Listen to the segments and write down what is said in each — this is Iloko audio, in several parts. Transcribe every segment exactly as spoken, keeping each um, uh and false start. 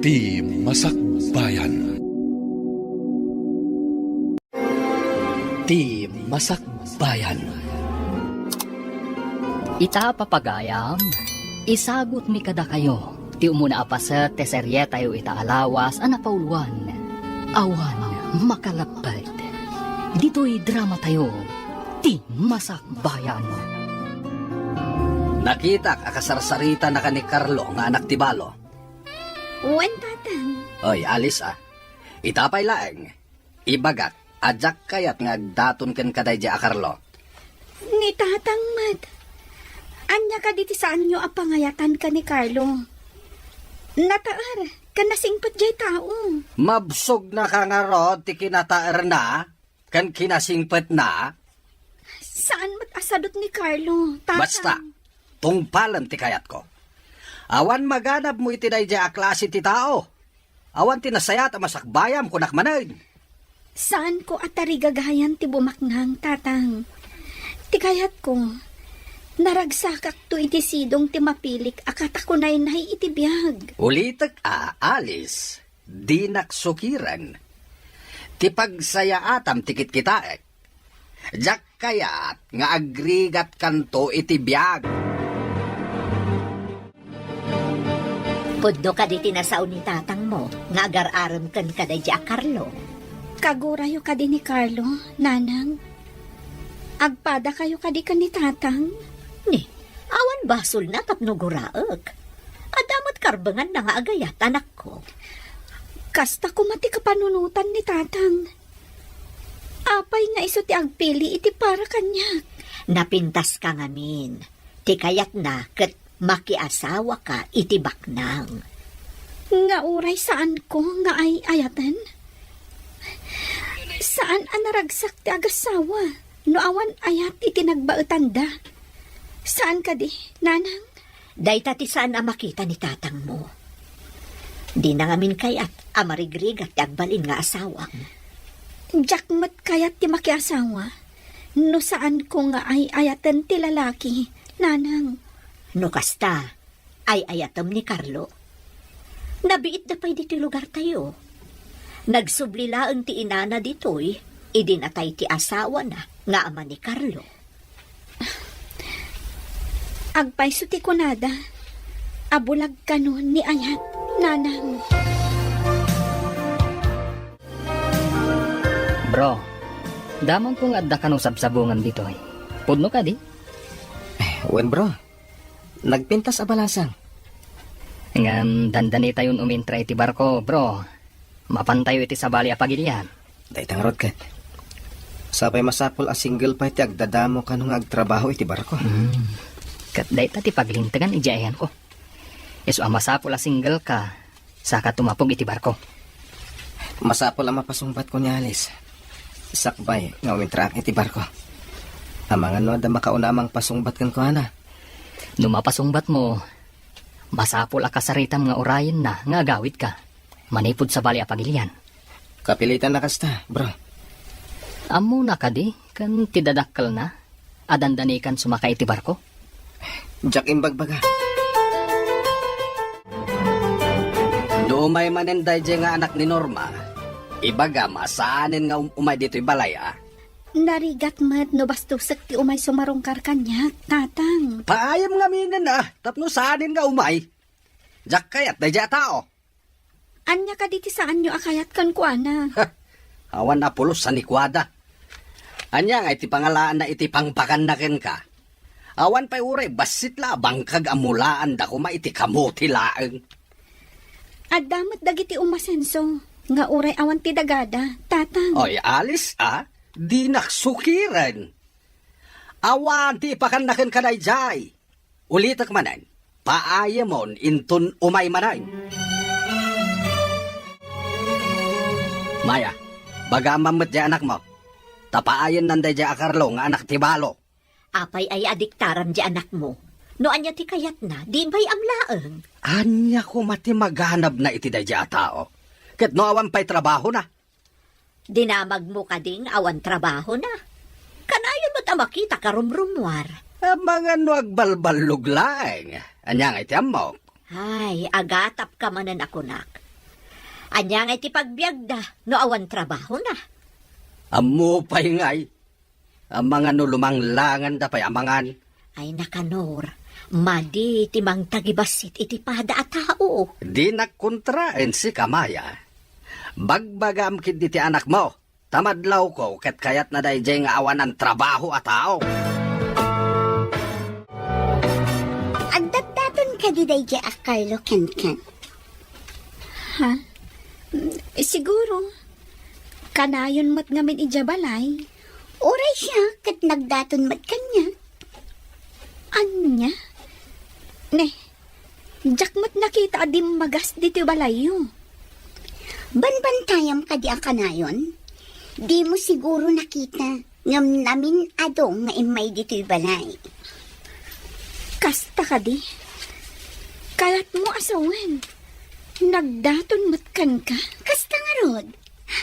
Ti Masakbayan. Ti Masakbayan. Ita, papagayam, isagutmi kadakayo ti umuna a paset ti serietayo ita a lawas a napauluan, Awan Makalapped. Ditoy dramatayo, Ti Masakbayan. Nakitak a kasarsaritannaka ni Carlo nga anak ti balo. Wen, Tatang. Oy, Alice, a. Ita pay laeng, ibagak a diak kayat nga agdaton kenka daydiay a Carlo. Ni Tatang met. Ania kadi ti saanyo a pangayatan ken ni Carlo? Nataer ken nasingpet diay tao. Mabsogna ka ngarud ti kinataerna ken kinasingpetna? Saan met a sadut ni Carlo, Tatang. Basta, tungpalem ti kayatko. Awan maganabmo iti daydiay a klase ti tao. Awan ti nasayaat a masakbayam, kunak manen. Saanko a tarigagayan ti bumaknang, Tatang. Ti kayatko, naragsakakto iti sidong ti mapilik a katakunaynay iti biag. Ulitek a, Alice, dinak sukiren. Ti pagsayaatam ti kitkitaek. Diak kayat nga agrigatkanto iti biag. Pudno kadi ti nasao ni tatangmo nga agar-arem kenka daydiay a Carlo? Kagurayo kadi ni Carlo, Nanang? Agpadakayo kadi ken ni Tatang? Ni, awan basolna tapno guraek. Adda met karbenganna nga agayat, anakko. Kasta koma ti kapanunotan ni Tatang. Apay nga isu ti agpili iti para kaniak? Napintaska ngamin. Ti kayatna ket makiasawaka iti baknang. Nga uray saanko nga ay-ayaten? Saan a naragsak ti agasawa no awan ayat iti nagbaetanda? Saan kadi, Nanang? Dayta ti saan a makita ni tatangmo. Dina ngamin kayat a marigrigat ti agbalin nga asawam. Diak met kayat ti makiasawa no saanko nga ay-ayaten ti lalaki, Nanang. No kasta, ay-ayatem ni Carlo. Nabiitda pay ditoy lugartayo. Nagsubli laeng ti inana ditoy idi natay ti asawana nga ama ni Carlo. Agpayso ti kunada a bulag kano ni ayat, Nanang. Bro, damagko nga adda kano sabsabungan ditoy. Pudno kadi? Eh, wen, bro. Nagpintas a balasang. Ngem dandanitayon umintra iti barko, bro. Mapantayo iti sabali a pagilian. Dayta ngarud ket. Sapay masapul a single pay ti agdadamo kano nga agtrabaho iti barko. Hmm. Ket dayta ti paglintegan idiay ayanko. Isu a masapul a single ka, saka tumapog iti barko. Masapul a mapasungbatko ni Alice. Sakbay nga umintraak iti barko. Amangan no adda makauna a mangpasungbat kenkuana. No mapasungbatmo, masapul a kasaritam nga urayenna nga agawidka manipud sabali a pagilian. Kapilitan a kasta, bro. Ammona kadi ken ti dadakkelna a dandanikan sumaka iti barko? Diak imbagbaga. No umay manen daydiay nga anak ni Norma, ibagam a saanen nga um-, umay ditoy balay, a. Narigat met no bastosek ti umay sumarungkar kaniak, Tatang. Paayem ngaminen, a, tapno saanen nga umay. Diak kayat daydiay a tao. Ania kadi ti saanyo a kayat kenkuana? Awan a pulos a nikuada. Ania ngay ti pangalaanna iti pangbakanna kenka? Awan pay uray bassit la a bangkag a mulaanda koma iti kamote laeng. Adda met dagiti umasenso nga uray awan ti dagada, Tatang. Oy, Alice, a, dinak sukiren. Awan ti ipakanna kenka daydiay. Ulitek manen, paayemon inton umay manen. Maya, bagamam met diay anakmo. Ta paayennan daydiay a Carlo nga anak ti balo. Apay aya a diktaram diay anakmo? No ania ti kayatna, di imbay-am laeng. Ania koma ti maganabna iti daydiay a tao? Ket no awan pay trabahona? Dinamagmo kadi nga awan trabahona? Kanayon met a makita karumrumuar. Amangan no agbalballog laeng. Ania ngay ti ammok? Ay, agatapka manen a kunak. Ania ngay ti pagbiagda no awan trabahona? Ammo pay ngay, amangan no lumanglanganda pay amangan. Ay, Nicanor, madi ti mangtagibassit iti pada a tao. Dinak kontraen sika, Maya. Bagbagam ketdi ti anakmo, ta madlawko ket kayatna daydiay nga awanan trabaho a tao. Addatdaton kadi daydiay a Carlo kenken? Ha? Mm, siguro. Kanayon met ngamin idiay balay. Uray siak ket nagdaton met kaniak. Ania? Ne, diak met nakita a dimmagas ditoy balayyo. Banbantayam kadi a kanayon? Dimo siguro nakita. Ngem namin-ado nga immay ditoy balay. Kasta kadi? Kayatmo a sawen, nagdaton met kenka? Kasta ngarud,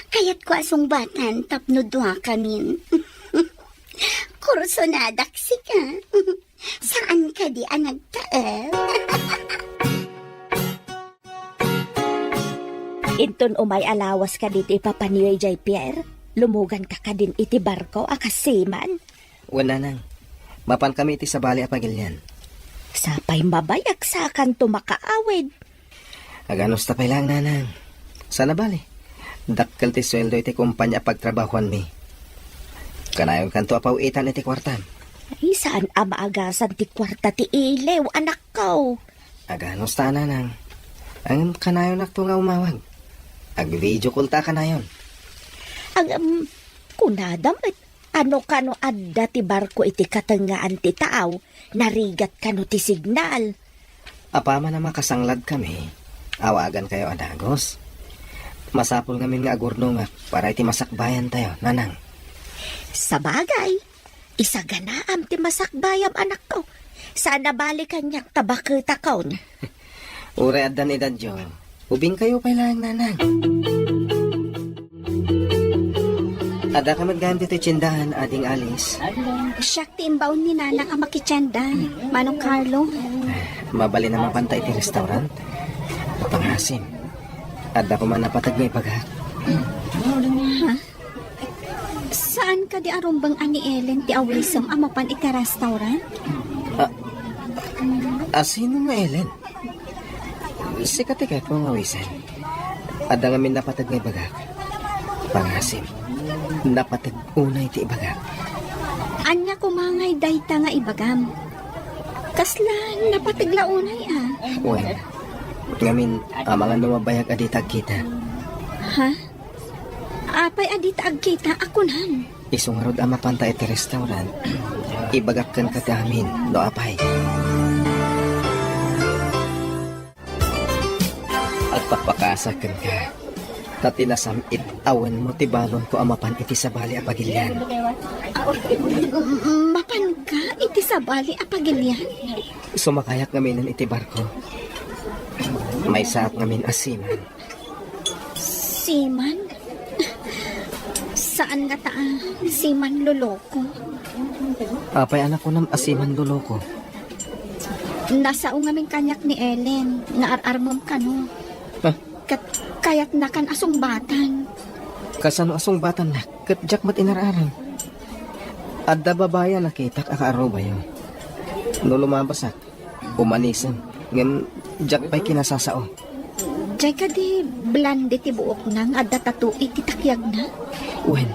kayatko a sungbatan tapno duakamin. Kursonadak sika. Saan kadi a nagtaem? Inton umay a lawas kadi ti ipapaniyo idiay pier, lumuganka kadin iti barko a kas seaman? Wen, nanang. Mapankami iti sabali a pagilian. Sapay mabayag sakanto makaawid. Aganusta pay laeng, nanang. Saan a bale, dakkel ti sueldo iti kompania a pagtrabahoanmi. Kanayonkanto a paw-itan iti kuartam. Ay, saan a maagasan ti kuarta ti iliw, anakko. Aganusta, nanang. Ngem kanayonakto nga umawag. Ag-video call ta kanayon. Ngem, kunada met, ano kano adda ti barko iti katengngaan ti tao, narigat kano ti signal. Apaman a makasangladkami, awagankayo a dagus. Masapul ngamin nga agurnongak para iti masakbayantayo, nanang. Sabagay, isaganaam ti masakbayam, anakko. Saan a bale kaniak ta baketakon. Uray addan edadyo, ubingkayo pay laeng, nanang. Addaka met gayam ditoy tiendahan, Ading Alice. Siak ti imbaon ni Nanang a makitienda, Manong Carlo. Mabalin a mapanta iti restaurant. Pangasim. Adda koma napateg nga ibagak. Ha? Saan kadi a rumbeng a ni Ellen ti awisem a mapan iti restaurant? A, a sino nga Ellen? Sika ti kayatko nga awisen. Adda ngamin napateg nga ibagak. Pangasim, napateg unay ti ibagak. Ania koma ngay dayta nga ibagam? Kasla napateg la unay a? Wen, ngamin, amangan no mabayag a dita agkita. Ha? Apay a dita agkita a kunam? Isu ngarud a mapanta iti restaurant, ibagak kenka ti amin, no apay. Agpakpakaasak kenka, ta ti nasam-it a wenmo ti balonko a mapan iti sabali a pagilian. Mapanka iti sabali a pagilian? Sumakayak ngaminen iti barko. Maysaak ngamin a seaman. Seaman? Saan ngata a seaman loloko? Apay a nakunam a seaman loloko? Nasao ngamin kaniak ni Ellen nga ar-armem kano. Ah? Ket kayatnakan a sungbatan. Kasano a sungbatannak? Ket diak met inar-aram. Adda babai a nakitak a kaarubayo. No lumabasak, umanisem, ngem diak pay kinasasao. Diay kadi blonde ti buokna nga adda tattoo iti takiagna? Wen.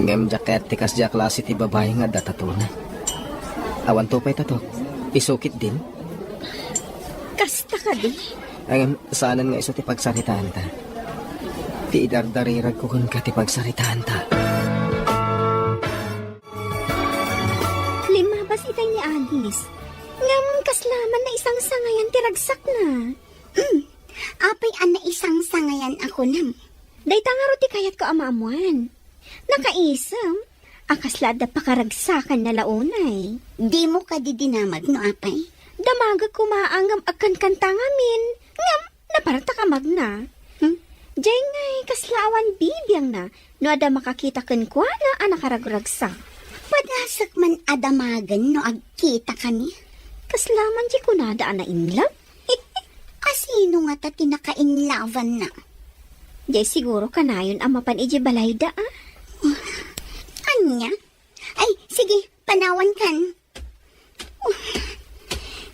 Ngem diak kayat ti kasdiay a klase ti babai nga adda tattoo-na. Awanto pay tattoo. Isu ketdin. Kasta kadi? Ngem saanen nga isu ti pagsaritaanta. Ti idardariragko kenka ti pagsaritaanta. Limmabas itay ni Alice. Ngem kasla man naisangsangayan ti ragsakna. Mm. Apay a naisangsangayan a kunam? Dayta ngarud ti kayatko a maammuan. Nakaisem a kasla adda pakaragsakanna la unay. Dimo kadi dinamag no apay? Damagek koma a ngem agkankanta ngamin, ngem napartak a magna. Hmm? Diay ngay kasla awan bibiangna no adda makakita kenkuana a nakaragragsak. Padasek man a damagen no agkitakami. Kasla man ti kunada a nainlove? As Sino ngata ti nakainlawanna? Diay siguro kanayon a mapan idiay balayda, a? Ania? Ay, sige, panawankan.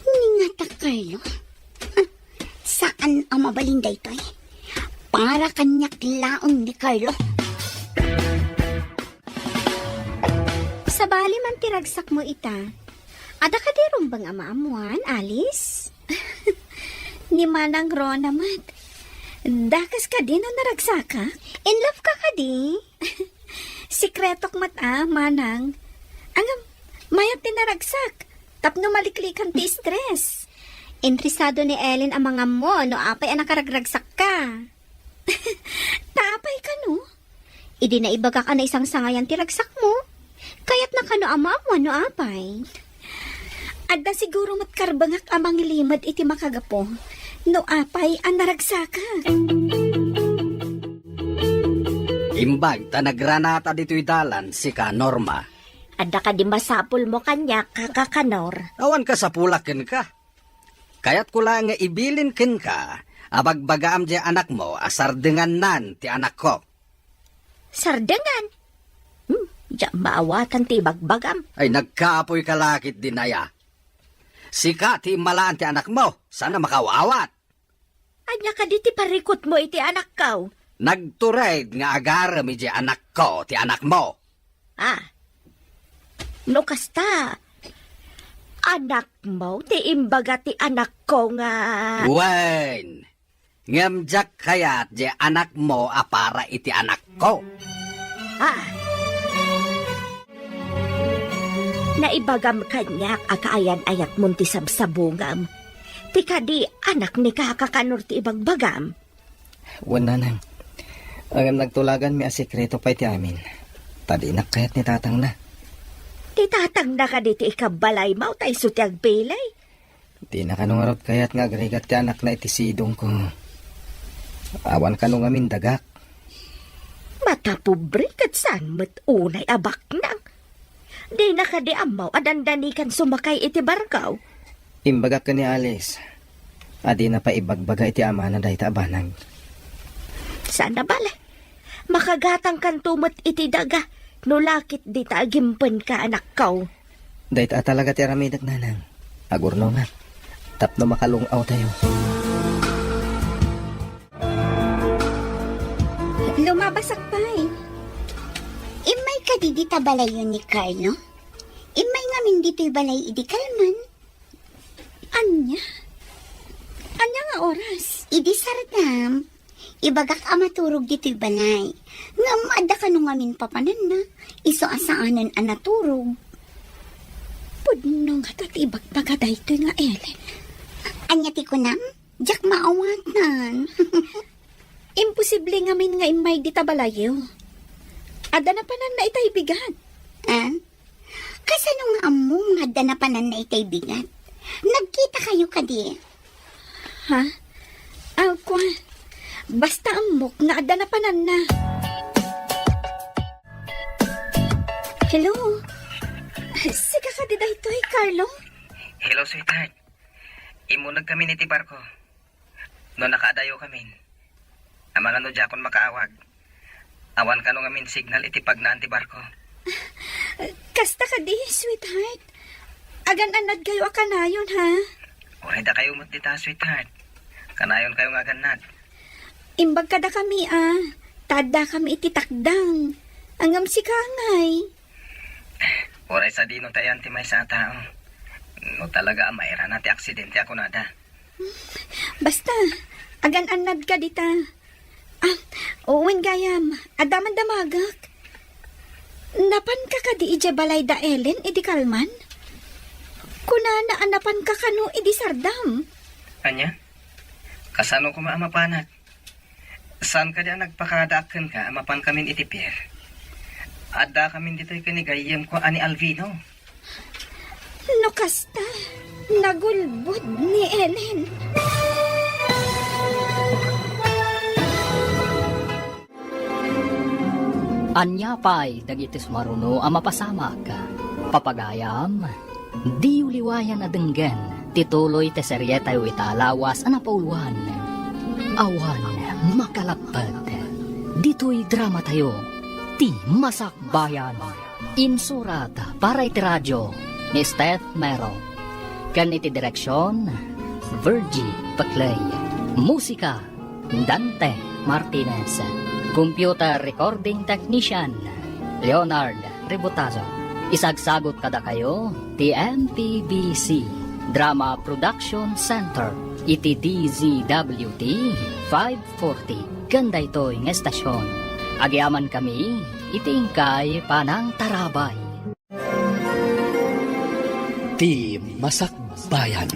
Ni ngata, Carlo? Ah, saan a mabalin daytoy? Para kaniak laeng ni Carlo. Sabali man ti ragsakmo ita. Adda kadi rumbeng a maammuan, Alice? Ni Manang Rona met. Dakes kadi no naragsakak? In love ka kadi? Sekretok met a, Manang. Ngem, mayat ti naragsak. Tapno maliklikan ti stress. Interesado ni Ellen a mangammo no apay a nakaragragsakka. Ta apay kano? Idi naibagak a naisangsangayan ti ragsakmo, kayatna kano a maammuan no apay? Adda siguro met karbengak a mangilimed iti makagapu no apay a naragsakak. Imbag ta nagranata ditoy dalan sika, Norma. Adda kadi masapulmo kaniak, Kaka Kanor? Awan kasapulak kenka. Kayatko laeng nga ibilin kenka a bagbagaam diay anakmo a sardengannan ti anakko. Sardengan? Hmm, diak maawatan ti ibagbagam. Ay, nagkaapoyka la ketdin aya. Sika ti immalaan ti anakmo, saan a makaawat. Ania kadi ti parikutmo iti anakko? Nagtured nga agarem idiay anakko ti anakmo. Ah, no kasta, anakmo ti imbaga ti anakko nga... Wen, ngem diak kayat diay anakmo a para iti anakko. Ah. Naibagam kaniak a kaayan-ayatmon ti sabsabungam. Ti kadi anak ni Kaka Kanor ti ibagbagam? Wen, Nanang. Ngem nagtulaganmi a sekreto pay ti amin. Ta dinak kayat ni tatangna. Ti tatangna kadi ti ikabbalaymo ta isu ti agpili? Dina kano ngarud kayat nga agrigat ti anakna iti sidongko. Awan kano ngamin dagak. Matapobre ket saan met unay a baknang. Dina kadi ammo a dandanikan sumakay iti barko? Imbagak ken ni Alice a dina pay ibagbaga iti amana dayta a banag. Saan a bale. Makagatangkanto met iti daga no la ket dita agimpenka, anakko. Dayta a talaga ti aramidek, Nanang. Agurnongak tapno makalung-awtayo. Lumabasak pay. Immay kadi dita balayyo ni Carlo? Immay ngamin ditoy balay idi kalman. Ania? Ania nga oras? Idi sardam, ibagak a maturog ditoy balay. Ngem adda kano ngamin papananna, isu a saanen a naturog. Pudno ngata ti ibagbaga daytoy nga Ellen. Ania ti kunam? Diak maawatan. Imposible ngamin nga immay dita balayyo. Adda napananna itay bigat. Ah? Kasano nga ammom nga adda napananna itay bigat? Nagkitakayo kadi? Ha? Ah, kua. Basta ammok nga adda napananna. Hello? Sika kadi daytoy, Carlo? Hello, sweetheart. Immuneg kamin iti barko. No nakaadayo kamin, amangan no diakon makaawag. Awan kano ngamin signal iti pagnaan ti barko. Kasta kadi, sweetheart. Agan-annadkayo a kanayon, ha? Uray dakayo met dita, sweetheart. Kanayonkayo nga agannad. Imbag kadakami, a. Ta addakami iti takdang. Ngem sika ngay. Uray sadino ti ayan ti maysa a tao. No talaga a mairana ti aksidente a kunada. Basta, agan-annadka dita. Ah, wen gayam, adda man damagek. Napanka kadi idiay balay da Ellen idi kalman? Kunana a napanka kano idi sardam. Ania? Kasano koma a mapanak? Saan kadi a nagpakadaak kenka a mapankamin iti pier? Addakamin ditoy ken ni gayyemko a ni Alvino. No kasta, nagulbod ni Ellen. Ania pay dagiti sumaruno a mapasamak? Papagayam, diyo liwayan a denggen Ti tuloy ti serietayo ita a lawas a napauluan, Awan Makalapped. Ditoy dramatayo, Ti Masakbayan. Insurat para iti radio ni Steph Mero. Ken iti direksion, Virgie Peclay. Musika, Dante Martinez. Computer recording technician, Leonard Rebotazo. Isagsagot kadakayo ti M P B C Drama Production Center iti D Z W T five forty ken daytoy nga estasion. Agyamankami iti inkay panangtarabay. Ti Masakbayan.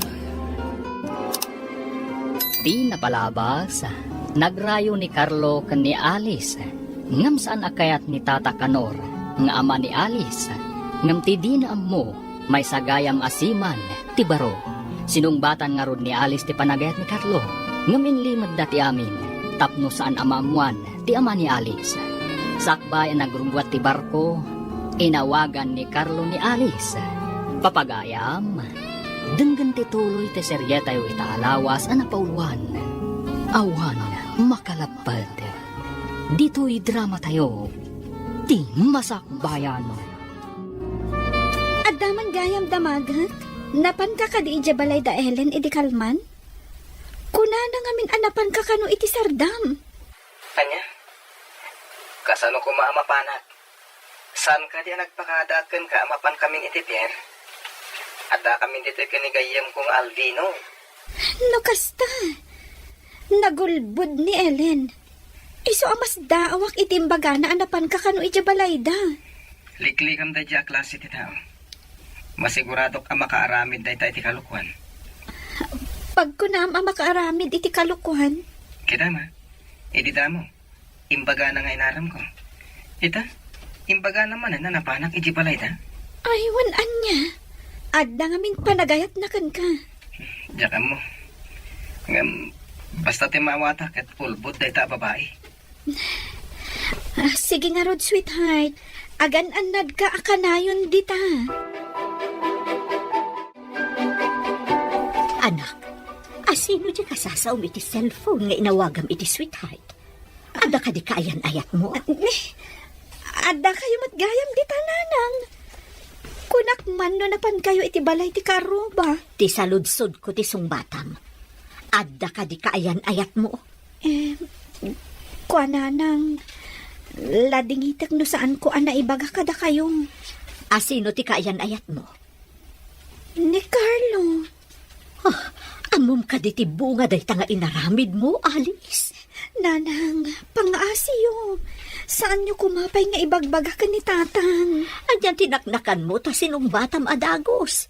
Ti napalabas, nagrayo ni Carlo ken ni Alice, ngem saan a kayat ni Tata Kanor nga ama ni Alice, ngem ti dina ammo, maysa gayam a siman ti baro. Sinungbatan ngarud ni Alice ti panagayat ni Carlo, ngem inlimedda ti amin tapno saan a maammoan ti ama ni Alice. Sakbay a nagrubbuat ti barko, inawagan ni Carlo ni Alice. Papagayam, denggen ti tuloy ti serietayo ita a lawas a napauluan, Awan Makalapped. Ditoy dramatayo, Ti Masakbayan. Adda man gayam damagek? Napanka kadi idiay balay da Ellen idi kalman? Kunana ngamin a napanka kano iti sardam. Ania? Kasano koma a mapanak? Saan kadi a nagpakada kenka a mapankamin iti pier? Addakamin ditoy ken ni gayyemko nga Aldino. No kasta, nagulbod ni Ellen. Isu a masdaawak iti imbagana a napanka kano idiay balayda. Liklikam daydiay a klase ti tao. Masiguradok a makaaramid dayta iti kalokuan. Pagkunam a makaaramid iti kalokuan? Kita ma, idi damo, imbagana nga inaramko. Ita, imbagana manen a napanak idiay balayda. Ay, wen ania? Adda ngamin panagayatna kenka. Diak ammo. Ngem, basta ti maawata ket ulbod dayta a babai. Ah, sige ngarud, sweetheart. Agan-annadka a kanayon dita. Anak, asino diay kasasaom iti cellphone nga inawagam iti sweetheart? Adda kadi kaayan-ayatmo? Ne, adda kayo met gayam dita, nanang. Kunak man no napan kayo iti balay ti kaarruba. Ti saludsodko ti sungbatam. Adda kadi kaayan-ayatmo? Eh, kua, nanang, ladingitek no saanko a naibaga kadakayo. Asino ti kaayan-ayatmo? Ni Carlo. Ah, ammom kadi ti bunga dayta nga inaramidmo, Alice? Nanang, pangaasiyo. Saanyo koma pay nga ibagbaga ken ni Tatang? Ania ti naknakanmo ta sinungbatam a dagus?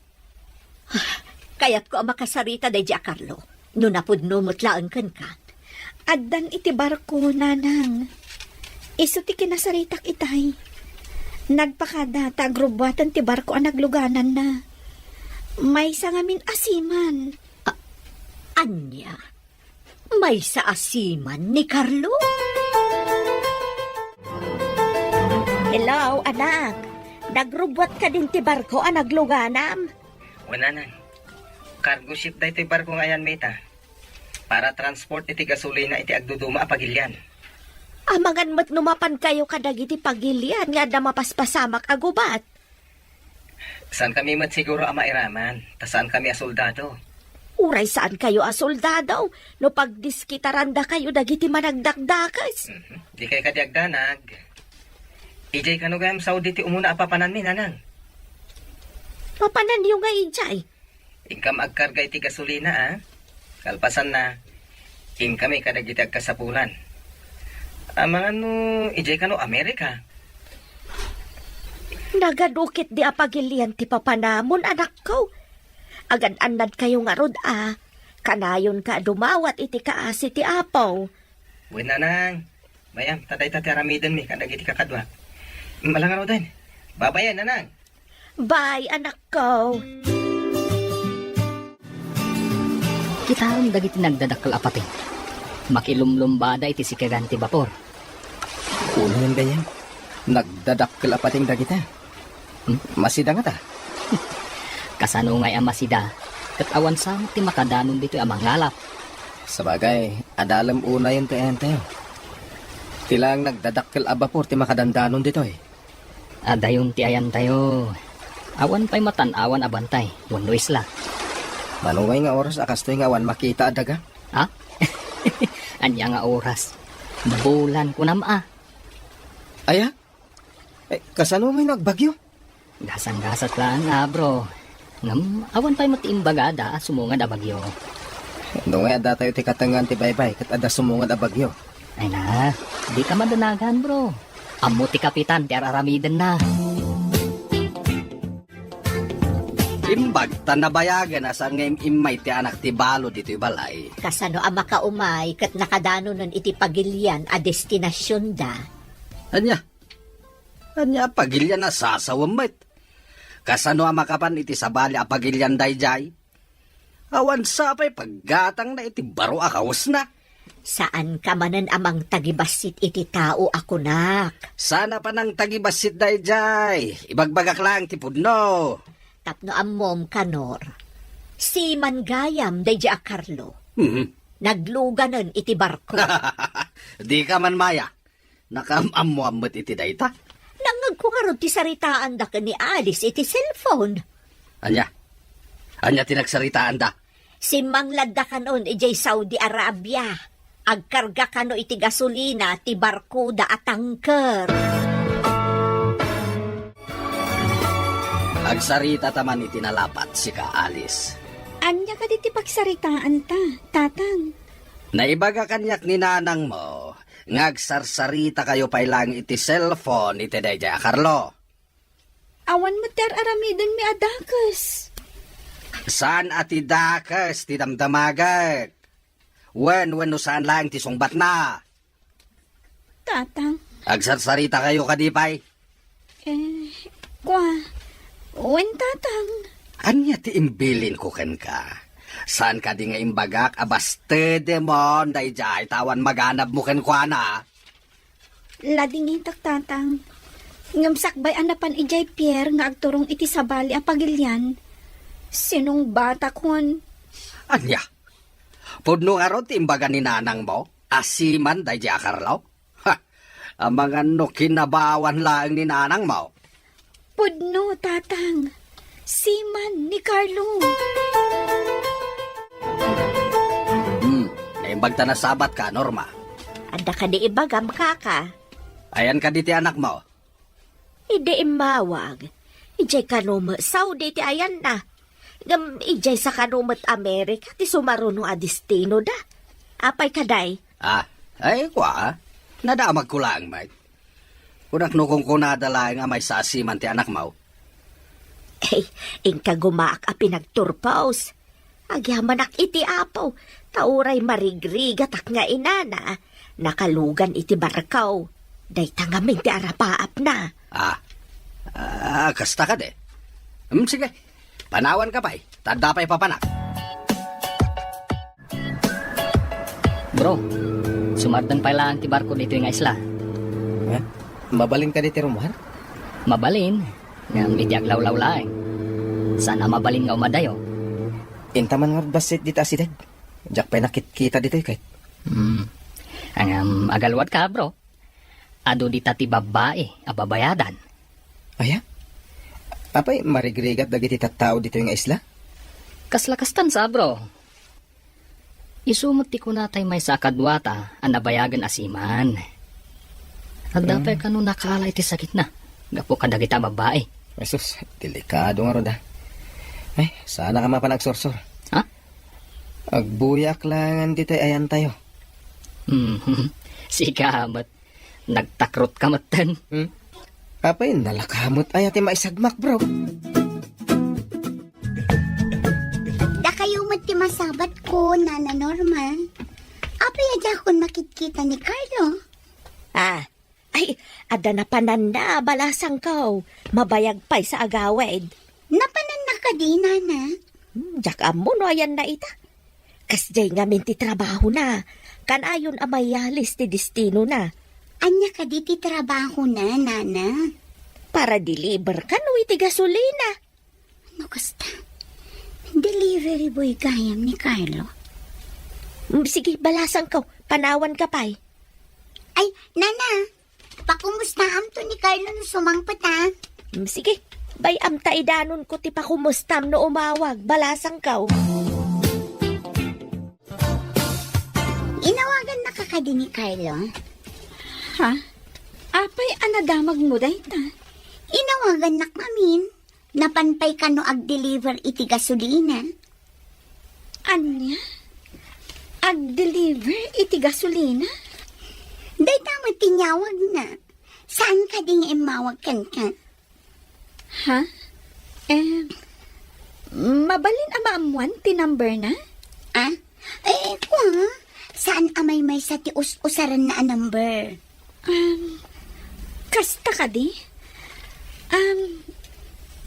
Ah, kayatko a makasarita daydiay a Carlo. No napudno met laeng kenka. Addan iti barko, nanang. Isu ti kinasaritak itay. Nagpakada ta agrubbuatan ti barko a naglugananna. Maysa ngamin a siman. A-, ania? Maysa a siman ni Carlo? Hello, anak. Nagrubbuat kadin ti barko a nagluganam? Wen, nanang. Cargo ship daytoy barko nga ayanmi ita. Para transport iti gasolina iti agduduma a pagilian. Amangan met no mapan kayo kadagiti pagilian nga adda mapaspasamak a gubat. Saan kami met siguro a mairaman, ta saan kami a soldado. Uray saan kayo a soldado, no pagdiskitaranda kayo dagiti managdakdakes. Mhm. Di kay kadi agdanag. Ijay kano gayam Saudi ti umuna a papananmi, nanang? Papananyo nga ijay? Inkam agkarga iti gasolina, a? Kalpasanna, inkami kadagiti agkasapulan. Amangan no ijay kano Amerika? Nagadukit di a pagilian ti papanamon, anakko. Agan-annad kayo ngarud a, kanayon ka dumawat iti kaasi ti Apo. Wen, nanang. Mayam, ta dayta ti aramidenmi kadagiti kakadua. Malangaruden. Babayen, nanang. Bye, anakko. Kitaem dagiti nagdadakkel a pateng. Makilumlumbada iti sikegan ti bapor. Unayen gayam, nagdadakkel a pateng dagita. Hmm? Masida ngata? Kasano ngay a masida? ket awan sa ti makadanon ditoy a mangalap. Sabagay, adalem unayen ti ayantayo. Ti laeng nagdadakkel a bapor ti makadandanon ditoy. Adayon ti ayantayo. Awan pay matan-awan a bantay wenno isla. Mano ngay nga oras a kastoy nga awan makita a daga? Ha? Ania nga oras? Bulan kunam a. Aya? Eh, kasano may nagbagyo? Gasang-gasat lang nga, bro. Ngem, awan pay met ti imbagada a sumungad a bagyo. No nga adda tayo ti katengngan ti baybay ket adda sumungad a bagyo. Ay na, di ka madanagan, bro. Ammo ti kapitan ti ar-aramidenna. Imbag ta nabayagen a saan nga im-immay ti anak ti balo ditoy balay. Kasano a makaumay ket nakadanonen iti pagilian a destinasionda? Ania? Ania a pagilian a sasawem met? Kasano a makapan iti sabali a pagilian daydiay? Awan sa pay paggatangna iti baro a kawesna. Saanka manen a mangtagibassit iti tao a kunak. Saan a panangtagibassit daydiay. Ibagbagak laeng ti pudno. Tapno ammom, Kanor, siman gayam daydiay a Carlo. Mhm. Nagluganen iti barko. Dika man maya. Nakaam-ammoan met iti dayta. Nangngegko ngarud ti saritaanda ken ni Alice iti cellphone. Ania? Ania ti nagsaritaanda? Simmangladda kanon idiay Saudi Arabia. Agkarga kano iti gasolina ti barkoda a tanker. Agsaritata man iti nalapat, sika, Alice. Ania kadi ti pagsaritaanta, Tatang? Naibaga kaniak ni nanangmo nga agsarsarita kayo pay laeng iti cellphone iti daydiay a Carlo. Awan met ti ar-aramidenmi a dakes. Saan a ti dakes ti damdamagek? Wen, wenno saan laeng ti sungbatna? Tatang. Agsarsarita kayo kadi pay? Eh, kua, wen, Tatang. Ania ti imbilinko kenka? Saan kadi nga imbagak a bastedemon daydiay ta awan maganabmo kenkuana? Ladingitak, Tatang. Ngem sakbay a napan idiay pier nga agturong iti sabali a pagilian, sinungbatakon. Ania? Pudno ngarud ti imbaga ni nanangmo a siman daydiay a Carlo? Ha! Amangan no kinabawan laeng ni nanangmo. Pudno, Tatang. Siman ni Carlo. Hmm, naimbag ta nasabatka, Norma. Adda kadi ibagam, kaka? Ayan kadi ti anakmo? Idi immawag, idiay kano met Saudi ti ayanna. Ngem idiay sa kano met Amerika ti sumaruno a destinoda. Apay kadi? Ah, ay, kua, nadamagko laeng met. Kunak no kunkunada laeng a maysa a siman ti anakmo. Ay, inka gumaak a pinagturpos. Agyamanak iti Apo, ta uray marigrigatak nga inana, nakalugan iti barko. Dayta ngamin ti arapaapna. Ah, ah, kasta kadi. Hmm, sige, panawanka pay, ta adda pay papanak. Bro, sumardeng pay laeng ti barko ditoy nga isla. Eh? Mabalin kadi ti rummuar? Mabalin. Ngem iti aglawlaw laeng. Saan a mabalin nga umadayo? Inta man ngarud bassit dita asideg. Diak pay nakitkita ditoy ket. Hmm. Ngem agaluadka, bro. Adu dita ti babbai a babayadan. Aya? Apay, marigrigat dagiti tattao ditoy nga isla? Kasla kastan sa, bro. Isu met ti kunatay maysa a kaduata a nabayagen a siman. Adda pay kano nakaala iti sakitna gapu kadagita a babbai. Jesus, delikado ngarud a. Ay, saanak a mapan agsursor. Ha? Agburiak laengen ditoy ayantayo. Hmm, sika met. Nagtakrotka metten. Hmm? Apay, nalaka met aya ti maisagmak, bro? Dakayo met ti masabatko, Nana Norma. Apay a diakon makitkita ni Carlo? Ah, ay, adda napananna, balasangko. Mabayag pay sa agawid. Napananna kadi, Nana? Hmm, diak ammo no ayanna ita. Kasdiay ngamin ti trabahona. Kanayon a mayalis ti destinona. Ania kadi ti trabahona, Nana? Para-deliver kano iti gasolina. No kasta, Delivery boy gayam ni Carlo. Mm, sige, balasangko. Panawanka pay. Ay, nana, pakumustaamto ni Carlo no sumangpet, a? Mm, sige, bay-am ta idanonko ti pakumustam no umawag. Balasangko. Inawagannaka kadi ni Carlo? Ha? Apay a nadamagmo dayta? Inawagannak ngamin. Napan pay kano agdeliver iti gasolina? Ania? Agdeliver iti gasolina? Dayta met ti inyawagna. Saan kadi nga immawag kenka? Ha? Eh, mabalin a maammuan ti number na? Ah? Eh, kua, saan a maymaysa ti us-usarenna a number? Um, kasta kadi? Um,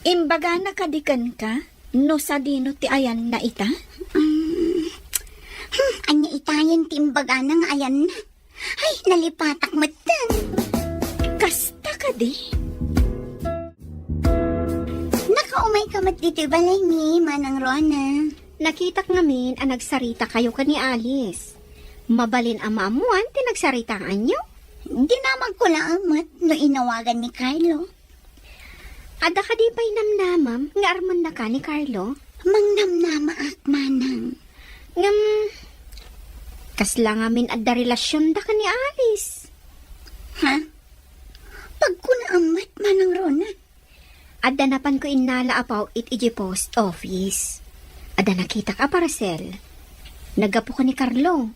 imbagana kadi kenka no sadino ti ayanna ita? Um, hmm, ania itayen ti imbagana nga ayanna? Ay, nalipatak metten. Kasta kadi? Nakaumayka met ditoy balaymi, Manang Rona. Nakitak ngamin a nagsaritakayo ken ni Alice. Mabalin a maammuan ti nagsaritaanyo? Dinamagko laeng met no inawagan ni Carlo. Adda kadi pay namnamam nga armennaka ni Carlo? Mangnamnamaak, manang. Ngem, kasla ngamin adda relasionda ken ni Alice? Ha? Pagkunaam met, Manang Rona. Adda napanko innala a paw-it idiay post office. Adda nakitak a parcel. Naggapu ken ni Carlo.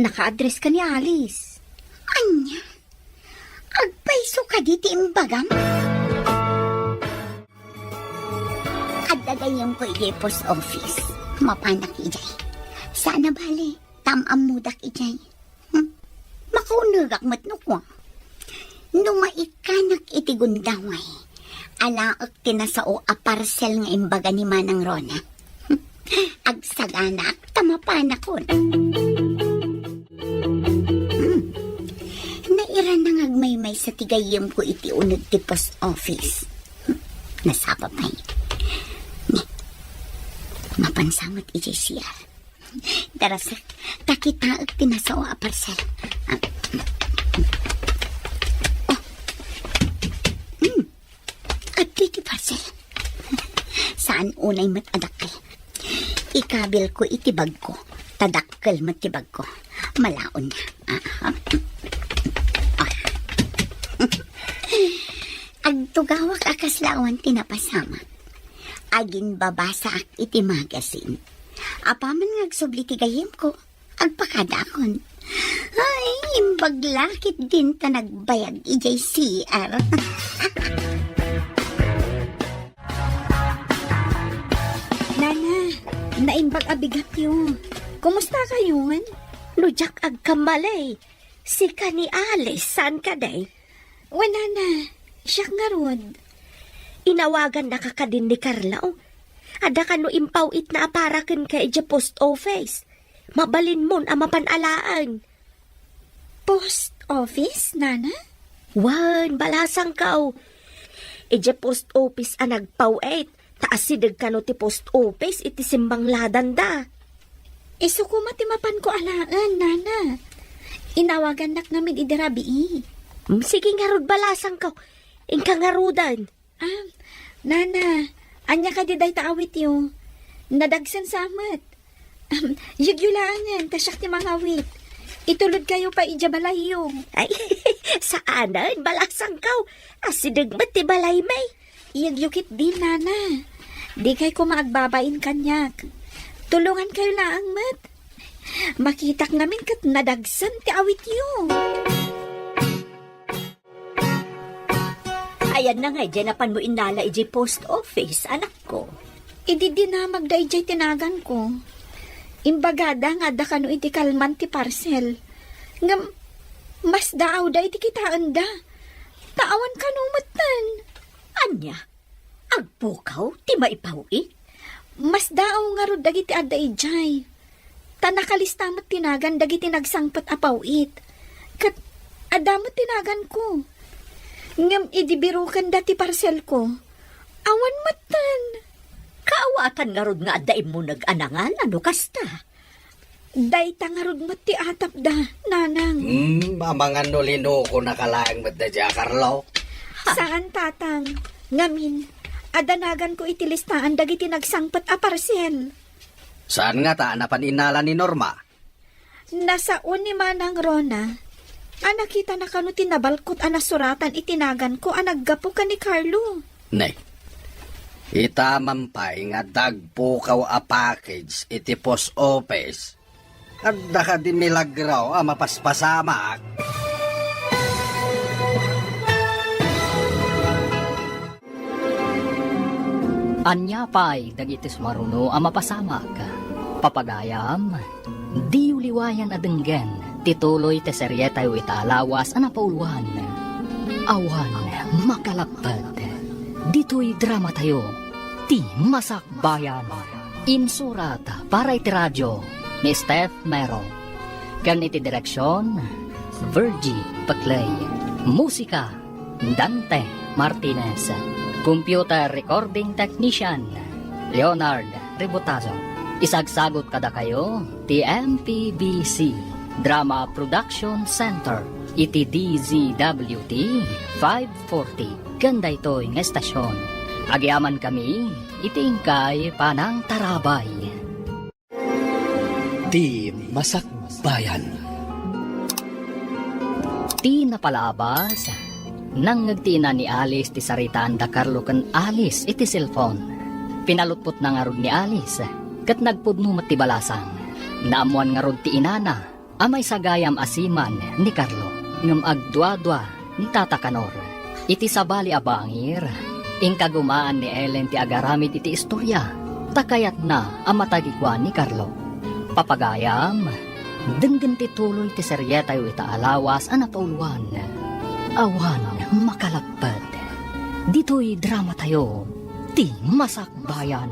Naka-address ken ni Alice. Ania? Agpayso kadi ti imbagam? Adda gayyemko idiay post office. Mapanak idiay. Saan a bale, ta am-ammodak idiay. Hmm? Makaunegak met no kua. No maikkanak iti gundaway, alaek ti nasao a parcel nga imbaga ni Manang Rona. Agsaganak ta mapanakon. Hmm. Nairana nga agmaymaysa ti gayyemko iti uneg ti post office. Hmm. Nasapa pay. Ni, mapansa met idiay C R. Darasek, ta kitaek ti nasao a parcel. Ah. Oh. Hmm. Adtoy ti parcel. Saan unay met a dakkel. Ikabilko iti bagko. Ta dakkel met ti bagko. Malaonna. Ah, ah. Ah. Agtugawak a kasla awan ti napasamak. Aginbabasaak iti magazine. Apaman nga agsubli ti gayyemko, agpakadaakon. Ay, imbag la ketdin ta nagbayag idiay C R. Nana, naimbag a bigatyo. Kumusta kayon? No diak agkamali, sika ni Alice, saan kadi? Wen, nana, siak ngarud. Inawagannaka kadin ni Carlo? Adda kano impaw-itna a para kenka idiay post office? Mabalinmon a mapan alaen. Post office, nana? Wen, balasangko. Idiay post office a nagpaw-it, ta asideg kano ti post office iti simbangladanda. Isu koma ti mapanko alaen, nana. Inawagannak ngamin idi rabii. Mm, sige ngarud, balasangko. Inka ngaruden. Ah, nana, ania kadi dayta awityo? Nadagsen sa met. Ahem, yegyo laengen, ta siak ti mangawit. Itulodkayo pay idiay balayyo. Ay, saanen, balasangko. Asideg met ti balaymi. Yegyo ketdin, nana. Dikay koma agbabain kaniak. Tulongankayo laeng met. Makitak ngamin ket nadagsen ti awityo. Ayanna nga idiay napanmo innala idiay post office, anakko? Idi dinamagda idiay tinaganko, imbagada nga adda kano iti kalman ti parcel. Ngem, masdaawda iti kitaenda. Ta awan kano metten. Ania? Agpukaw ti maipaw-it? Masdaaw ngarud dagiti adda idiay. Ta nakalista met ti nagan dagiti nagsangpet a paw-it. Ket adda met ti naganko. Ngem idi birokenda ti parselko, awan metten. Kaawatan ngarud nga adda immuneg a nangala no kasta. Dayta ngarud met ti atapda, nanang. Hmm, amangan no linukonaka laeng met daydiay a Carlo. Saan, tatang. Ngamin, adda naganko iti listaan dagiti nagsangpet a parcel. Saan ngata a napan innala ni Norma? Nasao ni Manang Rona a nakitana kano ti nabalkot a nasuratan iti naganko a naggapu ken ni Carlo. Ne, itaman pay nga adda agpukaw a package iti post office. Adda kadi milagro a mapaspasamak? Ania pay dagiti sumaruno a mapasamak? Papagayam, diyo liwayan a denggen ti tuloy ti serietayo ita a lawas a napauluan, Awan Makalapped. Ditoy dramatayo, Ti Masakbayan. Insurat para iti radio ni Steph Mero. Ken iti direksion, Virgie Paclay. Musika, Dante Martinez. Computer recording technician, Leonard Ributazo. Isagsagot kadakayo ti M P B C Drama Production Center iti D Z W T five forty ken daytoy nga estasion. Agyamankami iti inkay panangtarabay. Ti Masakbayan. Ti napalabas, nangngeg ti ina ni Alice ti saritaan da Carlo ken Alice iti cellphone. Pinalutpotna ngarud ni Alice, ket nagpudno met ti balasang. Naammoan ngarud ti inana a maysa gayam a seaman ni Carlo, ngem agduadua ni Tata Kanor. Iti sabali a bangir, inkagumaan ni Ellen ti agaramid iti istoria, ta kayatna a matagikua ni Carlo. Papagayam, denggen ti tuloy ti serietayo ita a lawas a napauluan, Awan Makalapped. Ditoy dramatayo, Ti Masakbayan.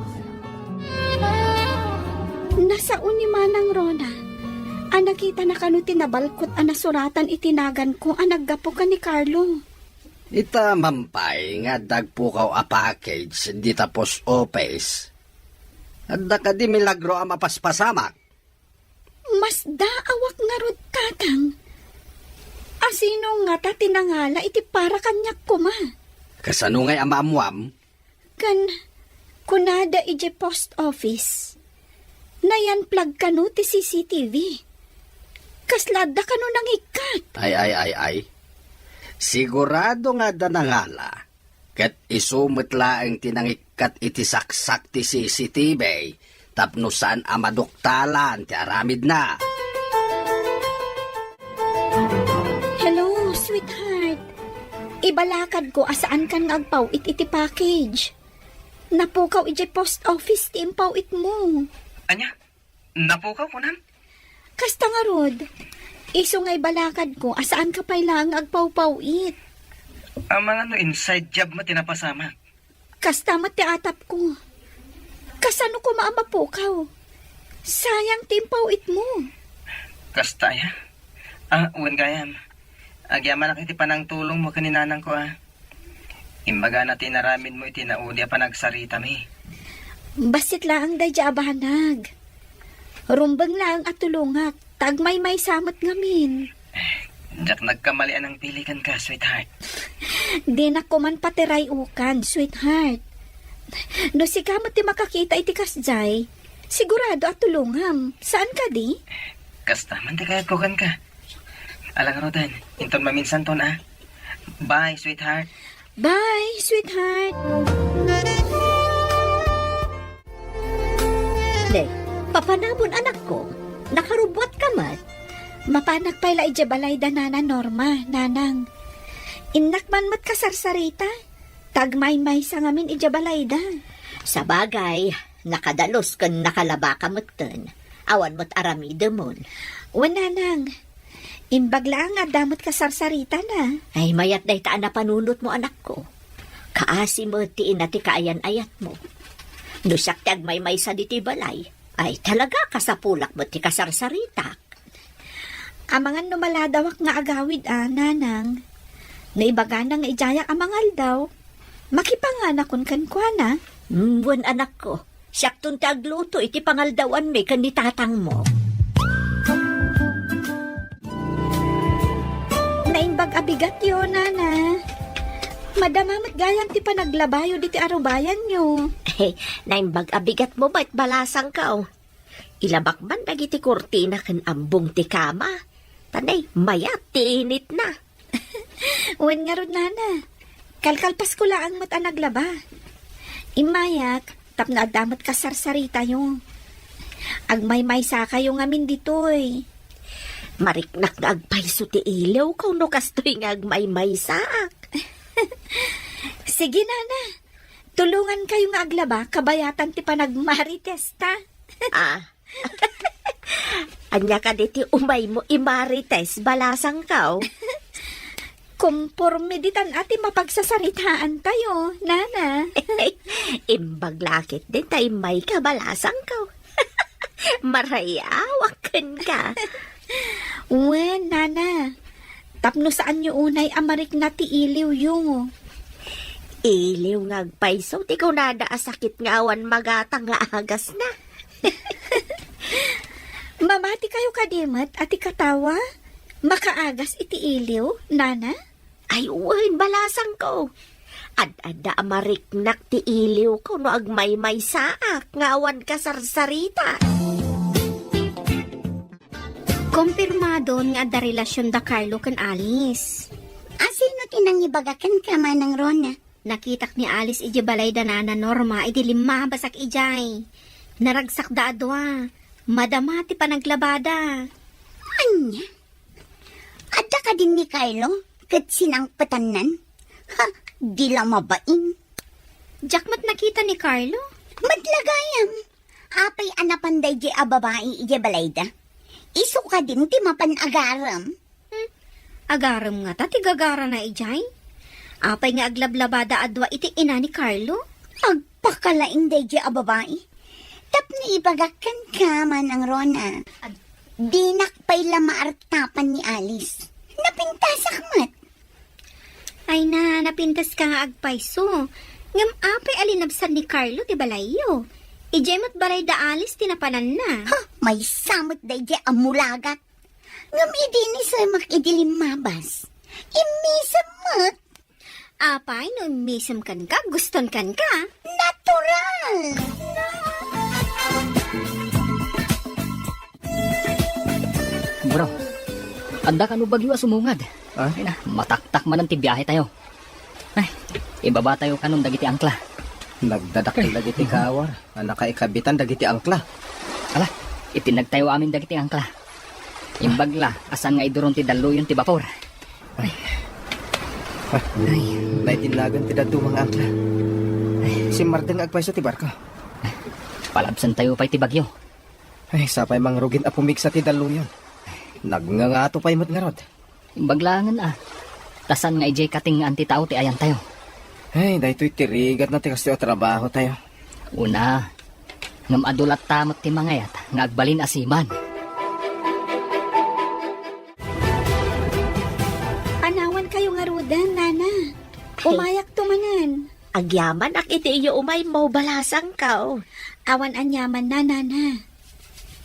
Nasao ni Manang Rona a nakitana kano ti nabalkot a nasuratan iti naganko a naggapu ken ni Carlo. Ita man pay nga adda agpukaw a package dita post office. Adda kadi milagro a mapaspasamak? Masdaawak ngarud, tatang. A sino ngata ti nangala iti para kaniak koma? Kasano ngay a maammuam? Ken kunada idiay post office, nayan-plug kano ti C C T V. Kasla adda kano nangikkat? Ay, ay, ay, ay. Sigurado nga adda nangala. Ket isu met laeng ti nangikkat iti saksak ti C C T V tapno saan a maduktalan ti aramidna. Hello, sweetheart. Ibalakadko a saankan nga agpaw-it iti package. Napukaw idiay post office ti impaw-itmo. Ania? Napukaw, kunam? Kasta ngarud, isu nga ibalakadko a saanka pay laeng nga agpawpaw-it. Amangan no inside job met ti napasamak. Kasta met ti atapko. Kasano koma a mapukaw? Sayang ti impaw-itmo. Kasta aya? Ah, wen gayam. Agyamanak iti panangtulongmo ken ni nanangko, a. Imbagana ti inaramidmo iti naudi a panagsaritami. Bassit laeng daydiay a banag. Rumbeng laeng a tulongak, ta agmaymaysa met ngamin. Diak nagkamali a nangpili kenka, sweetheart. Dinak koman patiray-ukan, sweetheart. No sika met ti makakita iti kasdiay, sigurado a tulongam. Saan kadi? Kasta man ti kayatko kenka. Ala ngaruden, inton maminsanton, a. Bye, sweetheart. Bye, sweetheart. Dek, papanamon, anakko. Nakarubbuatka met. Mapanak pay la idiay balay da Nana Norma, nanang. Innak man met kasarsarita. Ta agmaymaysa ngamin idiay balay da. Sabagay, nakadalus ken nakalabaka metten. Awan met aramidemon. Wen, nanang. Imbag laeng nga adda met kasarsarita na. Ay, mayat dayta a napanunotmo, anakko. Kaasi met ti ina ti kaayan-ayatmo. No siak ti agmaymaysa ditoy balay, ay, talaga, kasapulak met ti kasarsaritak. Amangan no maladawak nga agawid a, nanang. No ibagana nga idiayak a mangaldaw, makipanganakon kenkuana. Mm, wen, anakko. Siakton ti agluto iti pangaldawanmi ken ni tatangmo. Naimbag a bigatyo, nana. Madama met gayam ti panaglabayo diti arubayanyo. Naimbag a bigatmo met, balasangko. Ilabak man dagiti kurtina ken ambong ti kama. Ta nay, mayat ti initna. Wen ngarud, nana. Kalkalpasko laeng met a naglaba. Immayak, tapno adda met kasarsaritayo. Agmaymaysakayo ngamin ditoy. Mariknak nga agpayso ti iliwko no kastoy nga agmaymaysaak. Sige, nana. Tulongankayo nga aglaba, kabayatan ti panagmaritesta. Ah. Ania kadi ti umaymo imarites, balasangko? Komporme ditan a ti mapagsasaritaantayo, nana. Imbag la ketdin ta immayka, balasangko. Marayawak kenka. Wen, nana. Tapno saanyo unay a marikna ti iliwyo. Iliw nga agpayso ti kunada a sakit nga awan magatang nga agasna. Mamatikayo kadi met a ti katawa makaagas iti iliw, nana? Ay, wen, balasangko. Ad-adda a mariknak ti iliwko no agmaymaysaak nga awan kasarsarita. Kompirmadon nga adda relasion da Carlo ken Alice. A, sino ti nangibaga kenka, Manang Rona? Nakitak ni Alice idiay balay da Nana Norma idi limmabasak idiay. Naragsakda a dua. Madama ti panaglabada. Ania? Adda kadin ni Carlo ket sinangpetannan? Ha, di la mabain. Diak met nakita ni Carlo. Met la gayam. Apay a napan daydiay a babai idiay balayda? Isu kadin ti mapan agarem? Hmm, agarem ngata ti gagarana idiay? Apay nga aglablabada a dua iti ina ni Carlo? Agpakalaing daydiay a babai. Tapno ibagak kenka, Manang Rona. Ag- Dinak pay la maartapan ni Alice. Napintasak met. Ay na, napintaska nga agpayso. Ngem apay a linabsan ni Carlo ti balayyo? Idiay met balay da Alice ti napananna. Ha, maysa met daydiay a mulagat. Ngem idi inisemak idi limmabas, immisem met. Apay, no immisem kenka, guston kenka? Natural! Bro, adda kano bagyo a sumungad? Ah? Ay na, mataktak manen ti biahe tayo. Ay, ibaba tayo kanon dagiti angkla. Nagdadakkel dagiti kawar a nakaikabitan dagiti angkla. Ala, itinag tayo amin dagiti angkla. Imbag la, a saan nga iduron ti dalluyon ti bapor. Ay. Ah, ay. Naitinnagan ti dadduma nga angkla. Ay. Simmardeng nga agpayso ti barko. Palabsan tayo pay ti bagyo. Ay, sapay mangrugin a pumigsa ti dalluyon. Nagngangato pay met ngarud. Imbag laengen a. Ta saan nga idiay katengngaan ti tao ti ayantayo. Ay, daytoy ti rigatna ti kastoy a trabahotayo. Una, ngem adu latta met ti mangayat nga agbalin a seaman. Panawankayo ngaruden, nana. Umayakto manen. Agyamanak iti iyo umaymo, balasangko. Awan aniamanna, nana.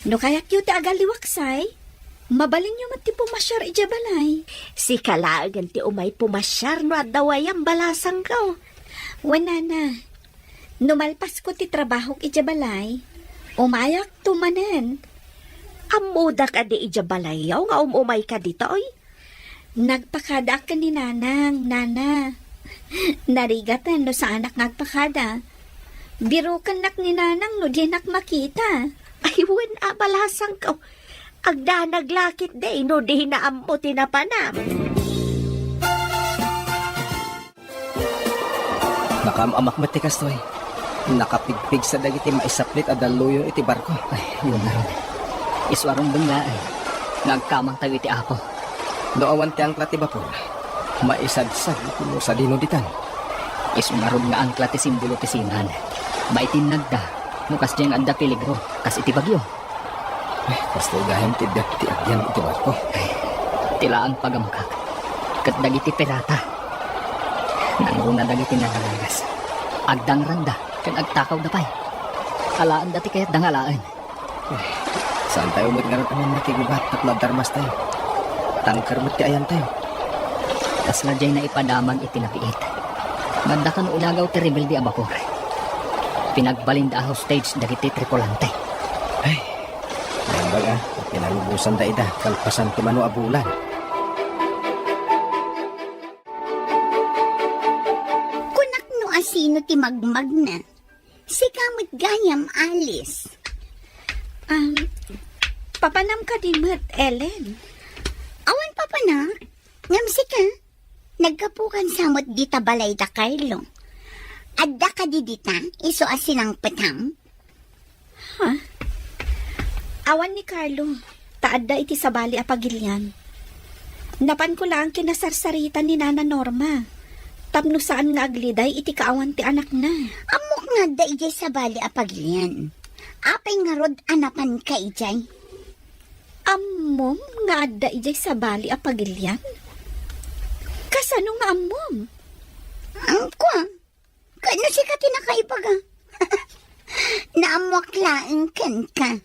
No kayatyo ti agalliwaksay, mabalinyo met ti pumasiar idiay balay. Sika laengen ti umay pumasiar no adda wayam, balasangko. Wen, nana. No malpasko ti trabahok idiay balay, umayakto manen. Ammoda kadi idiay balayyo nga um-umayka ditoy? Nagpakadaak ken ni Nanang, nana. Narigaten no saanak nga agpakada. Birokennak ni Nanang no dinak makita. Ay, wen a, balasangko. Agdanag la ketdi no dina ammo ti napanam. Nakaam-amak met ti kastoy. Nakapigpigsa dagiti maisaplit a dalluyon iti barko. Ay, wen ngarud. Isu a rungben laeng nga agkamangtayo iti Apo. No awan ti angkla ti bapor, maisadsad no sadino ditan. Isu ngarud nga angkla ti simbolo ti seaman. Maitinnagda no kasdiay nga adda peligro, kas iti bagyo. Ay, kastoy gayam ti biag ti agyan iti barko. Ay, ti laeng pagamakak ket dagiti pirata. Nangruna dagiti nangalangas. Agdangranda ken agtakawda pay. Alaen dati kayatda nga alaen. Saantayo met ngarud a mannakigubat tapno adda armastayo. Tangker met ti ayantayo. Kasla diay naipadamag iti napiit. Nga adda kano inagaw ti rebelde a bakor. Pinagbalinda a hostage dagiti tripulante. Ay, naimbag a, pinalubosanda ida, kalpasan ti mano a bulan. Kunak no asino ti magmagna. Sika met gayam, Alice. Um, papanam kadi met, Ellen? Awan papanak. Ngem sika, naggapukan sa met dita balay da Carlo. Adda kadi dita, isu a sinangpetam? Ha? Awan ni Carlo, ta adda iti sabali a pagilian. Napanko laeng kinasarsaritan ni Nana Norma, tapno saan nga agliday iti kaawan ti anakna. Ammok nga adda idiay sabali a pagilian. Apay ngarud a napanka idiay? Ammom nga adda idiay sabali a pagilian? Kasano nga ammom? Ang kwa, Ket no sika ti nakaibaga, naammoak laeng kenka.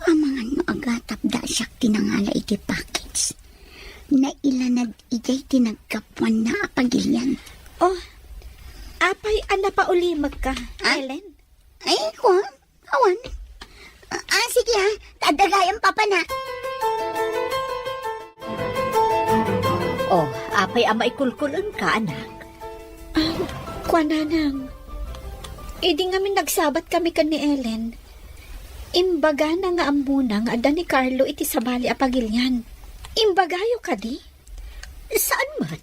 Amangan no agatapda a siak ti nangala iti package. Nailanad idiay ti naggapuanna a pagilian. Oh, apay a napaulimekka, ah? Ellen? Ay, ko? Awan. Ah, sige, ah. Adda gayam papanak. Oh, apay a maikulkul-engka, anak? Ah, kuan, nanang. Idi ngamin nagsabat kami ken ni Ellen, imbagana nga ammona nga adda ni Carlo iti sabali a pagilian. Imbagayo kadi? Saan man?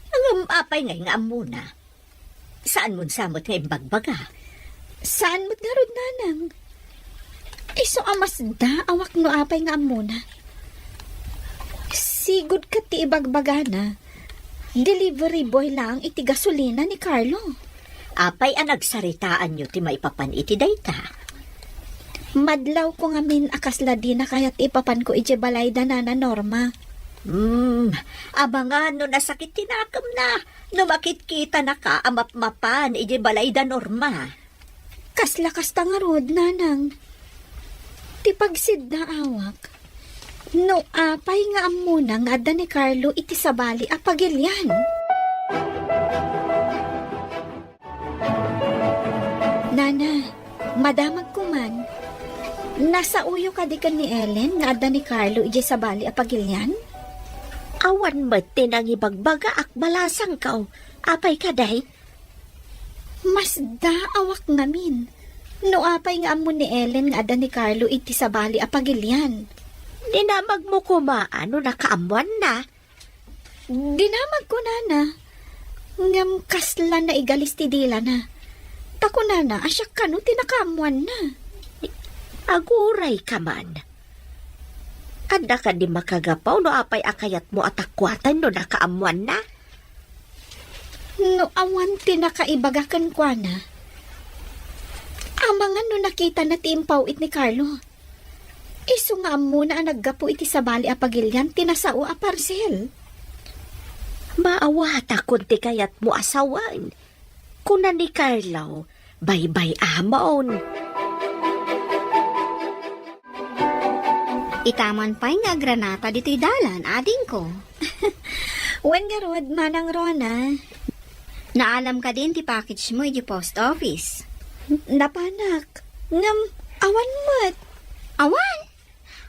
Ngem apay ngay nga ammona? Saan mo sa met nga imbagbaga? Saan met ngarud, nanang? Isu a masdaawak no apay nga ammona. Sigud ket ti ibagbagana, delivery boy laeng iti gasolina ni Carlo. Apay a nagsaritaanyo ti maipapan iti dayta? Madlawko ngamin a kasla dina kayat ipapanko idiay balay da Nana Norma. Hmm, amangan no nasakit ti nakemna. No makitkitanaka a mapmapan idiay balay da Norma. Kasla kasta ngarud, nanang. Ti pagsiddaawak, no apay nga ammona nga adda ni Carlo iti sabali a pagilian. Nana, madamagko man. Nasaoyo kadi ken ni Ellen nga adda ni Carlo idiay sabali a pagilian? Awan met ti nangibagbagaak, balasangko. Apay kadi? Masdaawak ngamin. No apay nga ammo ni Ellen nga adda ni Carlo iti sabali a pagilian? Dinamagmo koma no nakaammoanna. Dinamagko, nana. Ngem kasla naigalis ti dilana. Ta kunana a siak kano ti nakaammoanna. Agurayka man. Adda kadi makagapu no apay a kayatmo a takuaten no nakaammoanna? No awan ti nakaibaga kenkuana, amangan no nakitana ti impaw-it ni Carlo. Isu nga ammona a naggapu iti sabali a pagilian ti nasao a parsel. Maawatakon ti kayatmo a sawen. Kuna ni Carlo, baybay-amon. Ita man pay nga agranata ditoy dalan, adingko. Wen ngarud, Manang Rona. Naalam kadin ti package mo iti post office? Napanak. Ngem, awan met. Awan?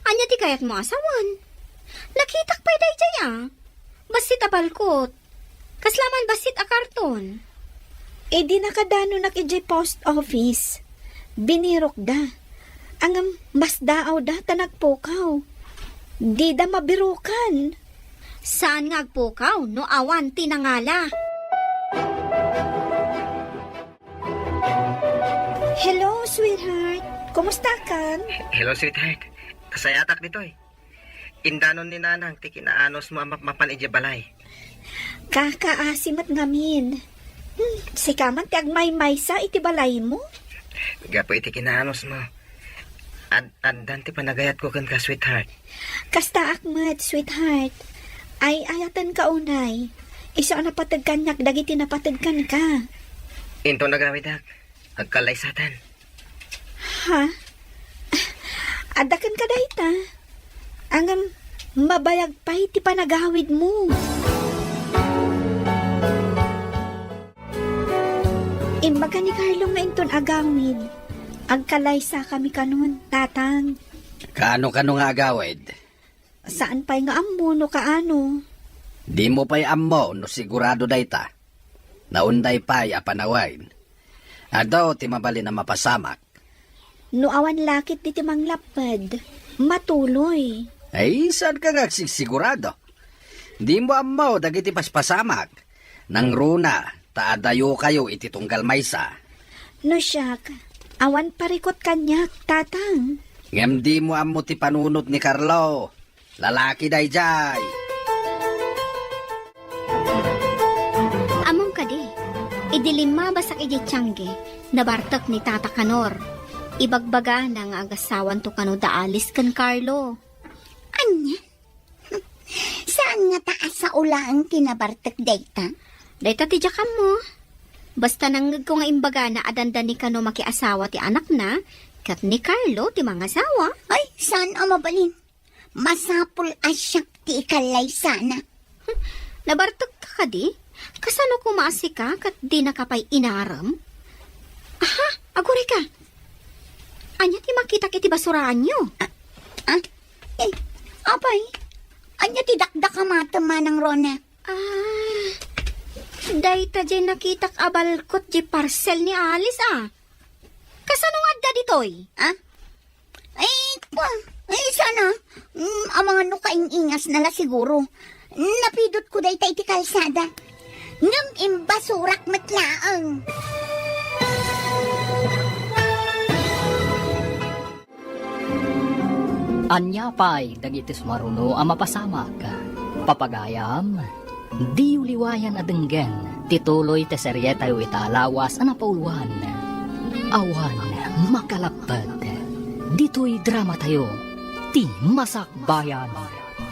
Ania ti kayatmo a sawen? Nakitak pay daydiay a. Bassit a balkot. Kasla man bassit a karton. Idi nakadanonak idiay post office, binirokda. Ngem, masdaawda ta nagpukaw. Dida mabirokan. Saan nga agpukaw no awan ti nangala? Hello, sweetheart. Kumusta kan? Hello, sweetheart. Kasayatak ditoy. Indanon ni Nanang ti kinaanusmo a mapmapan idiay balay. Kakaasi met ngamin. Hmm, sika man ti agmaymaysa iti balaymo? Gapu iti kinaanusmo. Ad-, addan ti panagayatko kenka, sweetheart. Kastaak met, sweetheart. Ay-ayatenka unay. Isu a napateg kaniak dagiti napateg kenka. Inton agawidak, Agkallaysatan. Ha? Adda kenka dayta? Ngem mabayag pay ti panagawidmo. Imbaga ni Carlo nga inton agawid, agkallaysakami kanon, Tatang. Kaano-kano nga agawid? Saan pay nga ammo no kaano. Dimo pay ammo no sigurado dayta. Naunday pay a panawen. Adu ti mabalin a mapasamak. No awan lakit diti manglapped, matuloy. Ay, saanka nga agsigsigurado? Dimo ammo dagiti paspasamak. Nangruna, ta adayokayo iti tunggal maysa. No siak, awan parikut kaniak, Tatang. Ngem dimo ammo ti panunot ni Carlo. Lalaki daydiay. Ammom kadi, idi limmabasak idiay tiangge, nabartek ni Tata Kanor. Ibagbagana nga agasawanto kano da Alice ken Carlo. Ania? Saan ngata a sao laeng ti nabartek dayta? Dayta ti diak ammo. Basta nangngegko nga imbagana a dandani kano makiasawa ti anakna, ket ni Carlo ti mangasawa. Ay, saan a mabalin. Masapul a siak ti ikallaysana. Nabartekka kadi? Kasano koma a sika ket dinaka pay inarem? Aha, agurayka. Ania ti makitak iti basuraanyo? Ah, ah? Eh, apay, ania ti dakdakamatem, Manang Rona? Ah, dayta diay nakitak a balkot diay parcel ni Alice, a. Kasano nga adda ditoy? Ah? Ay, kwa, ay, sana. Mm, amangan no kaing-ingasna la siguro. Napidotko dayta iti kalsada. Ngem imbasurak met laeng. Ania pay dagiti sumaruno a mapasamak? Papagayam, diyo liwayan a denggen ti tuloy ti serietayo ita a lawas a napauluan, Awan Makalapped. Ditoy dramatayo, Ti Masakbayan.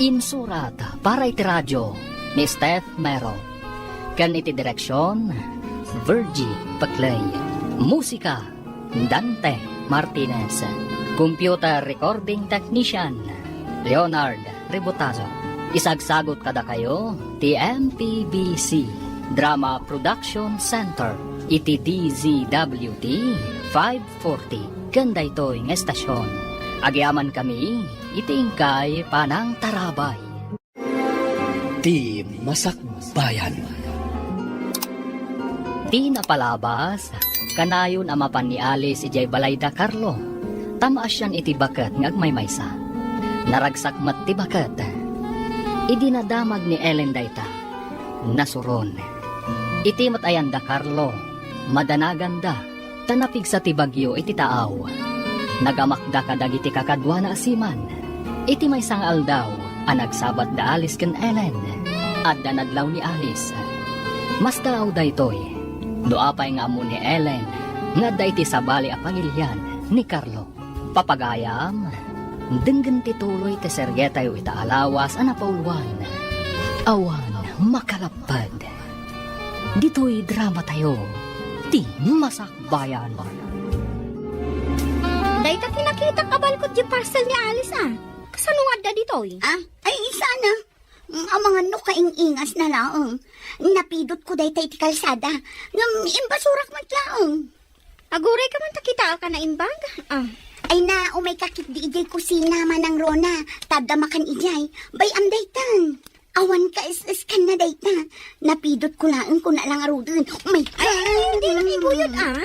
Insurat para iti radio ni Steph Mero. Ken iti direksion, Virgie Peclay. Musika, Dante Martinez. Computer recording technician, Leonard Rebotazo. Isagsagut kadakayo ti M P B C Drama Production Center iti D Z W T five forty ken daytoy nga estasion. Agyamankami iti inkay panangtarabay. Ti Masakbayan. Ti napalabas, kanayon a mapan ni Alice idiay balayda Carlo, ta maasian iti baket nga agmaymaysa. Naragsak met ti baket. Idi nadamag ni Ellen dayta, nasuron. Iti met ayanda Carlo, madanaganda, ta napigsa ti bagyo iti taaw. Nagamakda kadagiti kakaduana a seaman. Iti maysa nga aldaw a nagsabat da Alice ken Ellen, adda nadlaw ni Alice. Masdaaw daytoy, no apay nga ammo ni Ellen nga adda iti sabali a pagilian ni Carlo. Papagayam, denggen ti tuloy ti serietayo ita a lawas a napauluan, Awan Makalapped. Ditoy dramatayo, Ti Masakbayan. Dayta ti nakitak a balkot diay parcel ni Alice, a. Kasano nga adda ditoy? Ah, ay, sana. Mm, amangan no kaing-ingasna laeng. Napidotko dayta iti kalsada. Ngem imbasurak met laeng. Agurayka man ta kitaek a naimbag. Ah. Ay na, umayka ketdi idiay kusina, Manang Rona. Ta adda makan idiay. Bay-am daytan. Awan kaes-eskanna dayta. Napidotko laeng kuna la ngaruden. Umayka. Ay, ay, ay, dina ibuyod, ah.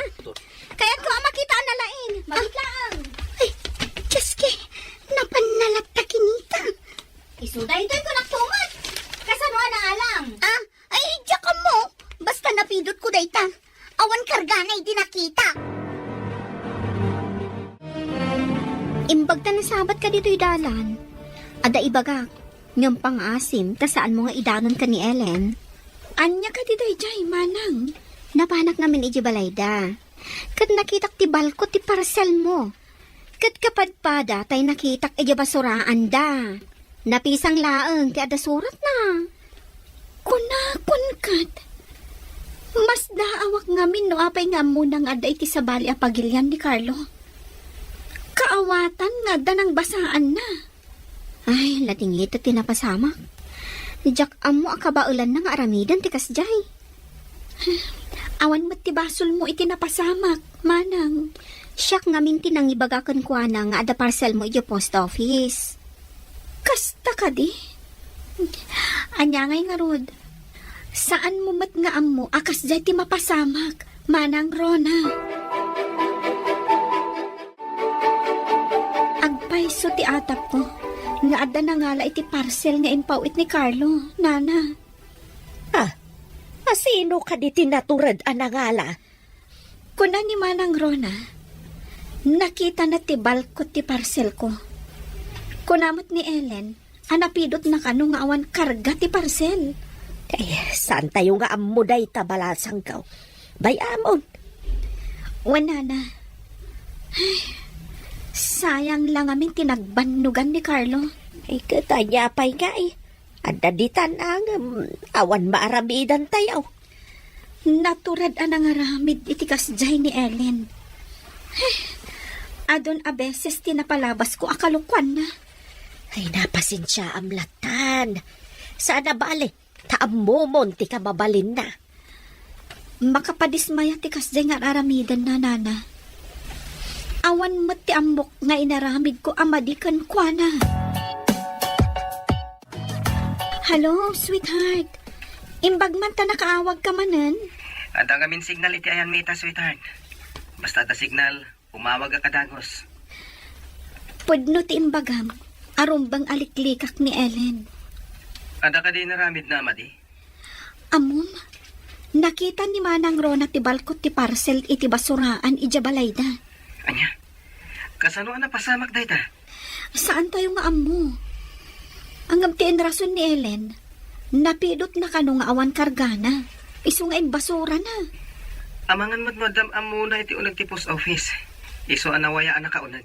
Kayatko a makita a nalaing. Mabit laeng. Ay, Diyos ko, napanna latta kinita. Isu daytoy kunak tumet. Kasano a naalang? Ah, ay, diak ammo. Basta napidotko dayta. Awan kargana idi nakita. Imbag ta nasabatka ditoy dalan. Adda ibagak, ngem pangaasim ta saanmo nga idanon ken ni Ellen. Ania kadi daydiay, manang? Napanak ngamin idiay balayda. Ket nakitak ti balkot ti parselmo. Ket kapadpada tay nakitak idiay basuraanda. Napisang laeng ti adda suratna. Kunakon ket, Masdaawak ngamin no apay nga ammona nga adda iti sabali a pagilian ni Carlo. Kaawatan nga adda nangbasaanna. Ay, latinglit ti napasamak. Diak ammo a kabaelanna nga aramiden ti kasdiay. Awan met ti basolmo iti napasamak, manang. Siak ngamin ti nangibaga kenkuana nga adda parcelmo idiay post office. Kasta kadi? Ania ngay ngarud? Saanmo met nga ammo a kasdiay ti mapasamak, Manang Rona. Agpayso ti atapko nga adda nangala iti parcel nga impaw-it ni Carlo, nana. Ah, asino kadi ti natured a nangala? Kuna ni Manang Rona, nakitana ti balkot ti parcelko. Kuna met ni Ellen, a napidotna kano nga awan karga ti parcel. Ay, saantayo nga ammo dayta, balasangko. Bay-amon. Wen, nana. Ay, sayang la ngamin ti nagbannogan ni Carlo. Ay, ket ania pay ngay? Adda ditan a ngem awan maaramidantayo. Natured a nangaramid iti kasdiay ni Ellen. Adun a beses ti napalabasko a kalokuanna. Ay, napasensiaam lattan. Saan a bale, ta ammomon ti kamabalinna. Makapadismaya ti kasdiay nga ar-aramidenna, nana. Awan met ti ammok nga inaramidko a madi kenkuana. Hello, sweetheart. Imbag man ta nakaawagka manen? Adda ngamin signal iti ayanmi ita, sweetheart. Basta adda signal, umawagak a dagus. Pudno ti imbagam, a rumbeng a liklikak ni Ellen. Adda kadi inaramidna a madi? Ammom, nakita ni Manang Rona ti balkot ti parcel iti basuraan idiay balayda. Ania? Kasano a napasamak dayta? Saantayo nga ammo. Ngem ti inrason ni Ellen, napidotna kano nga awan kargana. Isu nga imbasurana. Amangan met no addam ammona iti uneg ti post office. Isu a nawaya a nakauneg.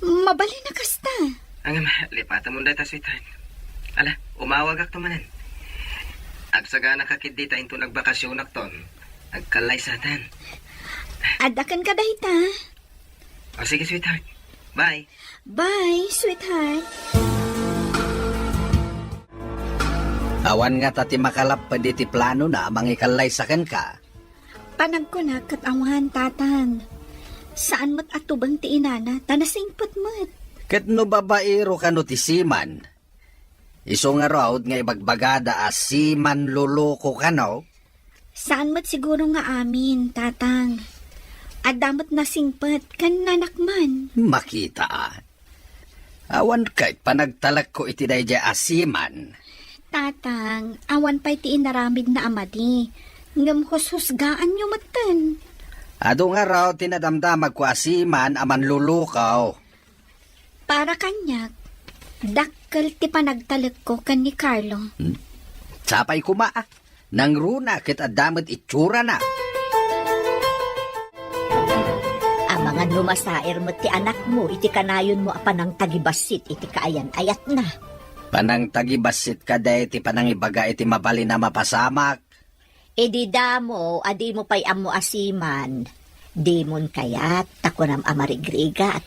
Mabalin a kasta. Ngem, lipatemon dayta, sweetheart. Ala, umawagakto manen. Agsaganaka ketdi ta inton agbakasionakton, agkallaysaten. Adda kenka dayta. O, sige, sweetheart. Bye. Bye, sweetheart. Awan ngata ti makalapped iti planona a mangikallaysa kenka. Panagkunak ket awan, tatang. Saan met a tubeng ti inana, ta nasingpet met. Ket no babaero kano ti seaman, isu ngarud nga ibagbagada a seaman loloko kano? Saan met siguro nga amin, tatang. Adda met nasingpet ken nanakman. Makita a. Awan ket panagtalekko iti daydiay a seaman. Tatang, awan pay ti inaramidna a madi, ngem hushusgaanyo metten. Adu ngarud ti nadamdamagko a seaman a manlulukaw. Para kaniak, dakkel ti panagtalekko ken ni Carlo. Hmm? Sapay koma, a. Nangruna ket adda met itsurana. Amangan no masaer met ti anakmo iti kanayonmo a panangtagibassit iti kaayan-ayatna. Panangtagibassit kadi ti panangibaga iti mabalin a mapasamak? Idi damo a dimo pay ammo a seaman, dimon kayat ta kunam a marigrigat.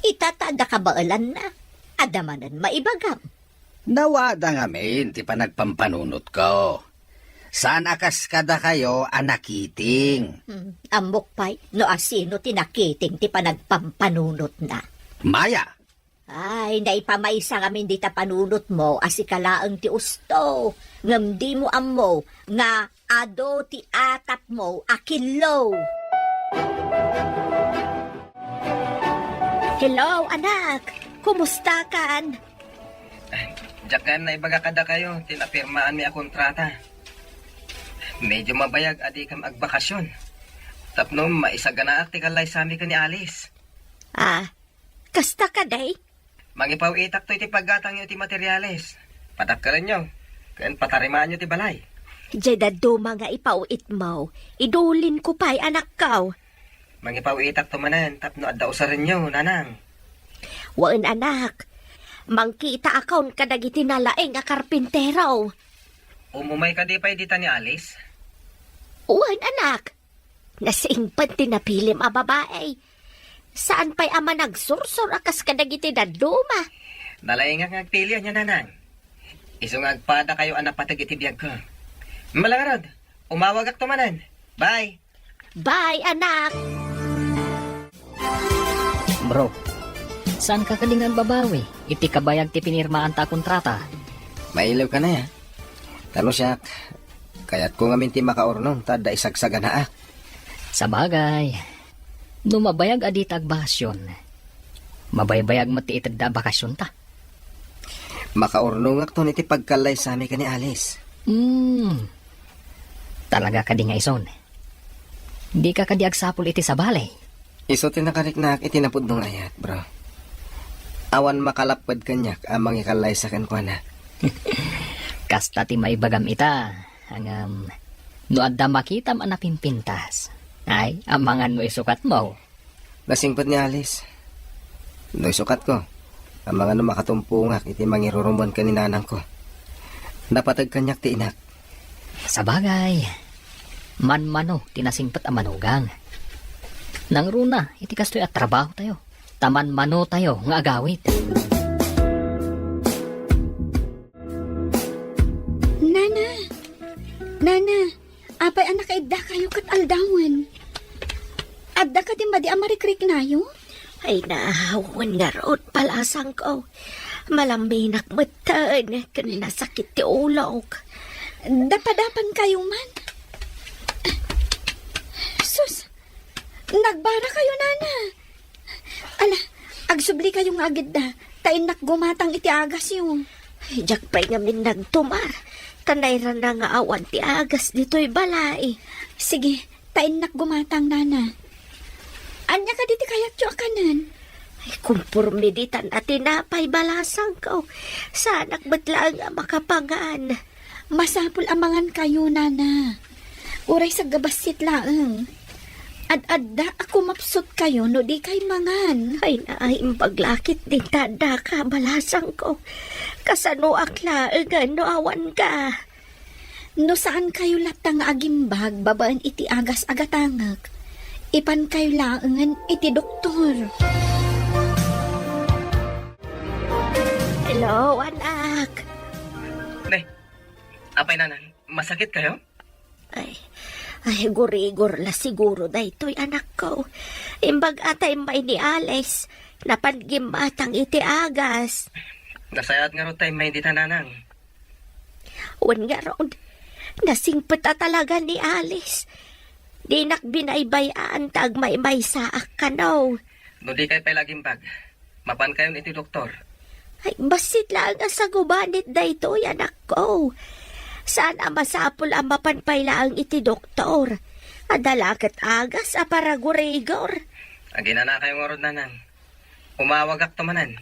Ita ta adda kabaelanna, adda manen maibagam. Nawada ngamin ti panagpampanunotko. Saan a kas kadakayo a nakiting. Hmm, ammok pay no asino ti nakiting ti panagpampanunotna. Maya! Ay, naipamaysa ngamin dita panunotmo a sika laeng ti usto. Ngem dimo ammo nga adu ti atapmo a killo. Hello, anak. Kumustakan? Diak gayam naibaga kadakayo ti napirmaanmi a kontrata. Medyo mabayag a dikam agbakasyon. Tapno maisaganaak ti kallaysami ken ni Alice. Ah, kasta kadi? Mangipaw-itakto iti paggatangyo iti materiales. Padakkelenyo, ken patarimaanyo ti balay. Diay dadduma nga ipaw-itmo, idulinko pay, anakko. Mangipaw-itakto manen tapno adda usarenyo, nanang. Wen, anak. Mangkitaakon kadagiti nalaing a karpintero. Umumay kadi pay dita ni Alice? Wen, anak. Nasingpet ti napilim a babai. Saan pay a managsursor a kas kadagiti dadduma. Nalaingak nga agpili ania, nanang. Isu nga agpadakayo a napateg iti biagko. Mala ngarud, umawagakto manen. Bye. Bye, anak. Bro, saanka kadi nga agbabawi iti kabayag ti pinirmaanta a kontrata? Mailiwka ne, a. Ta no siak, kayatko ngamin ti makaurnong ta adda isagsaganaak. Sabagay, no mabayag a dita agbakasyon, mabaybayag met ti itedda a bakasyonta. Makaurnongakton iti pagkallaysami ken ni Alice. Hmm. Talaga kadi nga ison? Dika kadi agsapul iti sabali? Isu ti nakariknaak iti napudno nga ayat, bro. Awan makalapped kaniak a mangikallaysa kenkuana. Kasta ti maibagam ita, ngem no adda makitam a napimpintas, ay, amangan no isukatmo. Nasingpet ni Alice. No isukatko, amangan no makatumpongak iti mangirurumbuan ken ni nanangko. Napateg kaniak ti inak. Sabagay, manmano ti nasingpet a manugang. Nangruna iti kastoy a trabahotayo, ta manmanotayo nga agawid. Nana! Nana! Apay a nakaiddakayo ket aldawen? Adda kadi madi a marikriknayo? Ay, naawan ngarud, balasangko. Malamminak metten ken nasakit ti ulok. Dapadapankayo man. Sus! Nagbara kayo, nana. Ala, agsubli kayo nga agidda, ta innak gumatang iti agasyo. Ay, diak pay ngamin nagtumar, ta nairana nga awan ti agas ditoy balay. Sige, ta innak gumatang, nana. Ania kadi ti kayatyo a kanen? Ay, kumporme ditan a tinapay, balasangko. Saanak met laeng a makapangan. Masapul a mangan kayo, nana. Uray saggabassit laeng. Ad-adda a kumapsut kayo no di kay mangan. Ay, naimbag lakit din ta adda ka, balasangko. Kasanoak laengen no awan ka? No saan kayo latta nga agimbag babaen iti agas a gatangek, ipan kayo laengen iti doktor. Hello, anak. Ne, apay, nanang, masakit kayo? Ay, ay, gurigor la siguro daytoy, anakko. Imbag a ta immay ni Alice, napan gimmatang iti agas. Nasayaat ngarud ta immay dita, nanang. Wen ngarud, nasingpet a talaga ni Alice. Dinak binaybay-an ta agmaymaysaak kano. No di kay pay la agimbag, mapan kayon iti doktor. Ay, bassit laeng a sagubanit daytoy, anakko. Saan a masapul a mapan pay laeng iti doktor. Adda la ket agas a paragurigor. Aginana kayo ngarud, nanang. Umawagakto manen.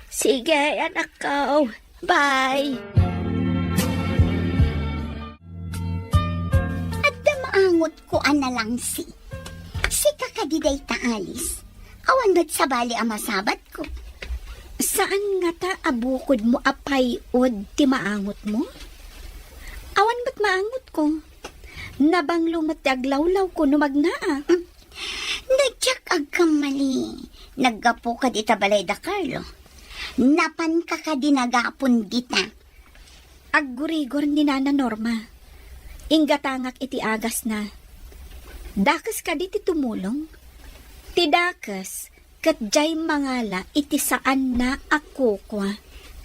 Sige, anakko. Bye. Adda maangotko a nalangsi. Sika kadi dayta, Alice. Awan met sabali a masabatko. Saan ngata a bukodmo a pay-od ti maangotmo? Awan met maangotko. Nabanglo met ti aglawlawko no magnaak. Mm. No diak agkammali, naggapuka dita balay da Carlo. Napanka kadi nagapon dita? Aggurigor ni Nana Norma. Inggatangak iti agasna. Dakes kadi ti tumulong? Ti dakes, ket diay mangala iti saanna a kukua.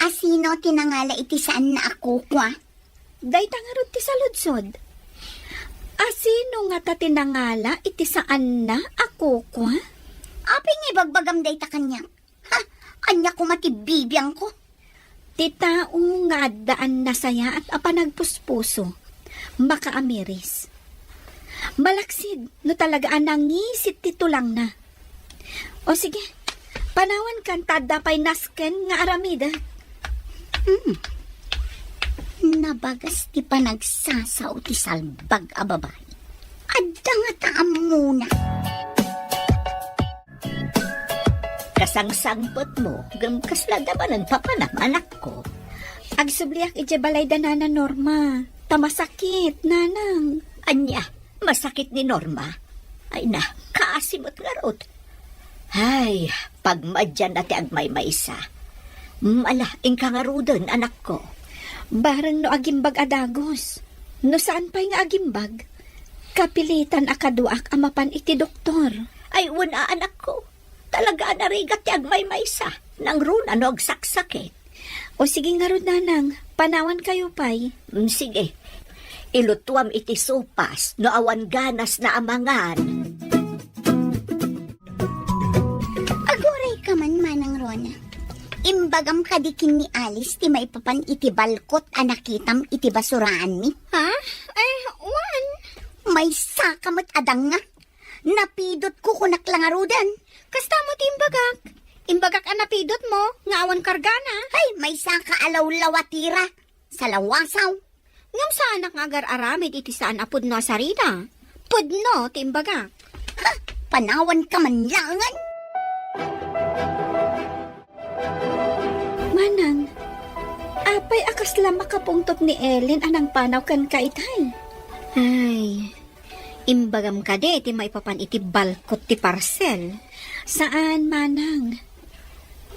Asino ti nangala iti saanna a kukua? Dayta ngarud ti saludsod. Asino ngata ti nangala iti saanna a kukua? Apay nga ibagbagam dayta kaniak? Ha? Ania koma ti bibiangko? Ti tao nga addaan nasayaat a panagpuspuso, makaamiris. Malaksid no talaga a nangisit ti tulangna. O sige, panawankan ta adda pay nasken nga aramidek. Hmm. Nabagas ti panagsasao ti salbag a babai. Adda ngata ammona. Kasangsangpetmo, ngem kasla adda manen papanam, anakko. Agsubliak idiay balay da Nana Norma. Ta masakit, nanang. Ania, masakit ni Norma? Ay na, kaasi met ngarud. Ay, pagmadianna ti agmaymaysa. Mala, inka ngaruden, anakko. Bareng no agimbag a dagus. No saan pay nga agimbag, kapilitan a kaduak a mapan iti doktor. Ay, wen a, anakko. Talaga a narigat ti agmaymaysa. Nangruna no agsaksakit. O sige ngarud, nanang, panawankayo pay. Mm, sige. Ilutuam iti sopas no awan ganasna a mangan. Aguray ka man, Manang Rona. Imbagam kadi ken ni Alice ti maipapan iti balkot a nakitam iti basuraanmi? Ha? Eh, wan. Maysa ka met a danga. Napidotko, kunak la ngaruden. Kasta met ti imbagak. Imbagak a napidotmo nga awan kargana. Ay, maysa ka a lawlawatira. Salawasaw. Ngem saanak nga agar-aramid iti saan a pudno a sarita. Pudno ti imbagak. Ha? Panawanka man laengen. Manang, apay a kasla makapungtot ni Ellen a nangpanaw kenka itay? Ay, imbagam kadi ti maipapan iti balkot ti parcel? Saan, Manang.